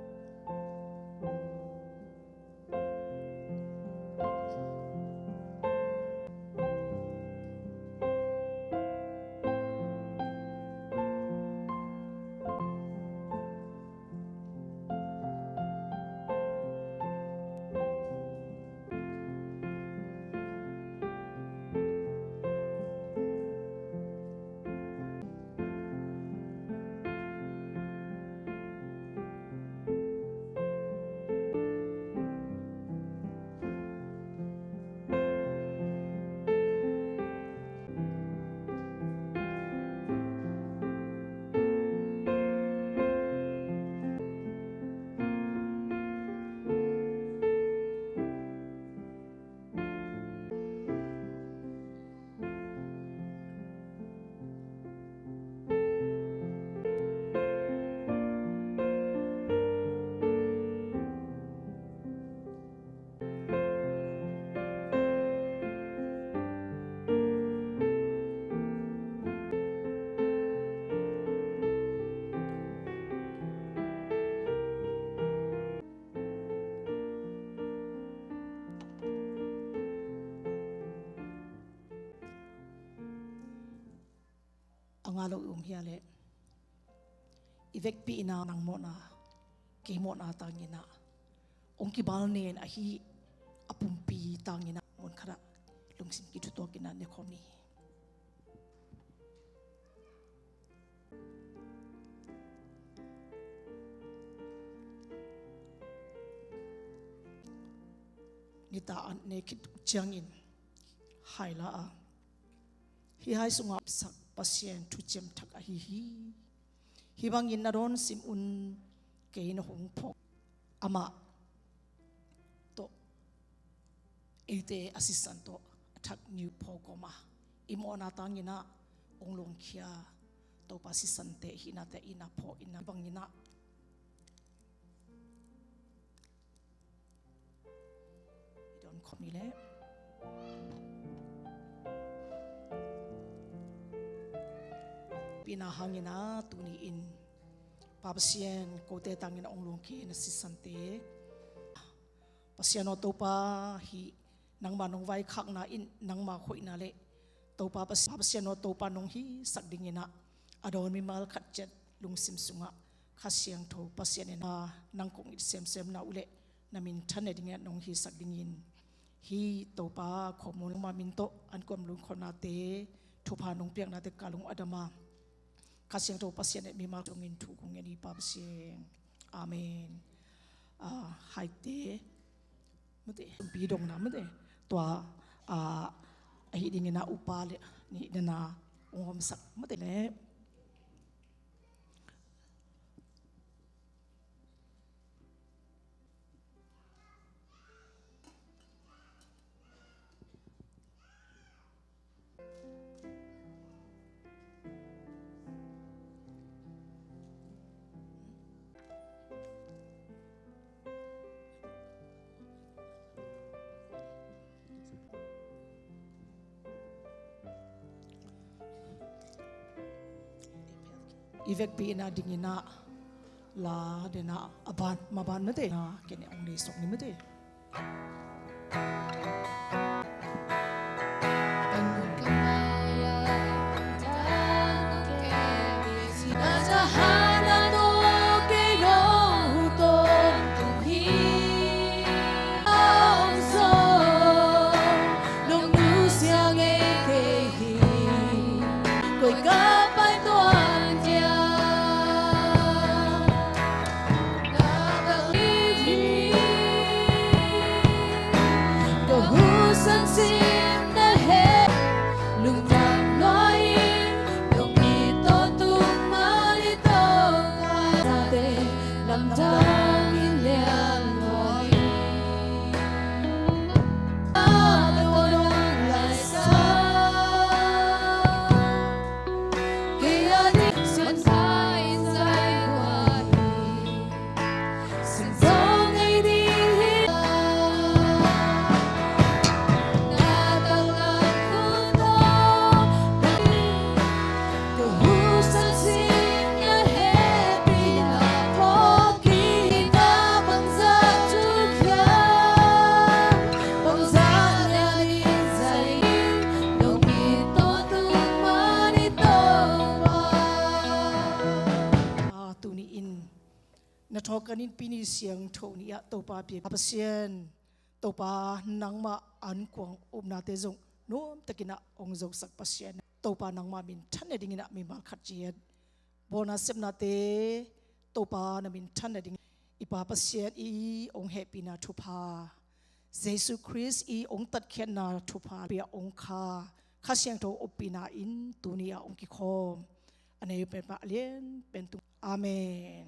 A ngah lo i om hia leh i vekpi in ah nang mawhna, kei mawhna tangin ah hong kibal nen ahi a pumpi tangin ah mun khat ah lungsim kithutuak in ah ne khawm ni. Nitak an ne khit ciangin hai la a, hih hai sungah sak Pasian thuciam thak ahi hi. Hih bangin na dawn sim un, kei na hong phawk, amah tawh eite a sisan tawh a thak ni uh phawk kawm a, i mawhna tangin ah hong luangkhia Topa sisante hihna te in ah phawk in ah bangin ah Khawm ni leh pina hangin a tuni-in Pa Pasian kote tangin a ong luang kei na sisante. Pasian aw Topa, hih nangma nong vaikhakna in nangma hoihna le Topa Pasian, Pasian aw Topa nong hisak dingin ah a dawn mimal khat ciat lungsim sungah Kha Siangtho Pasian in ah nang kong it semsem na uh leh na minthan ne dingin ah nong hisak dingin, hih Topa khawm nangma min tawh an kuam lungkhawnate, thupha nong piaknate ka lung a dam a, Kha Siangtho Pasian in mimal tungin thu kong ngen hi Pa Pasian. Amen. Ah, haite mate, pi dongna mate, tua, ah, ahi dingin ah upa le nih dana ong homsak mate le. I vekpi in a dingin ah la dena a ban, maban mate na kene ong nei sok ni mate. Ah, tuni-in na thawhkan in Pi Ni Siangtho ni-ah Topa pia Pasian, Topa nangmah ankuang upnate zong nuamtakin ah hong zosak Pasian, Topa nangmah minthan ne dingin ah mimal khat ciat bawlna sepnate Topa na minthan ne ding. I Pa Pasian i hong hehpihna thupha, Jesu Khrist i hong tatkhiatna thupha, pia hong Kha, Kha Siangtho oppihna in tuni-ah hong kikhawm a nei pen mah lianpen tung. Amen.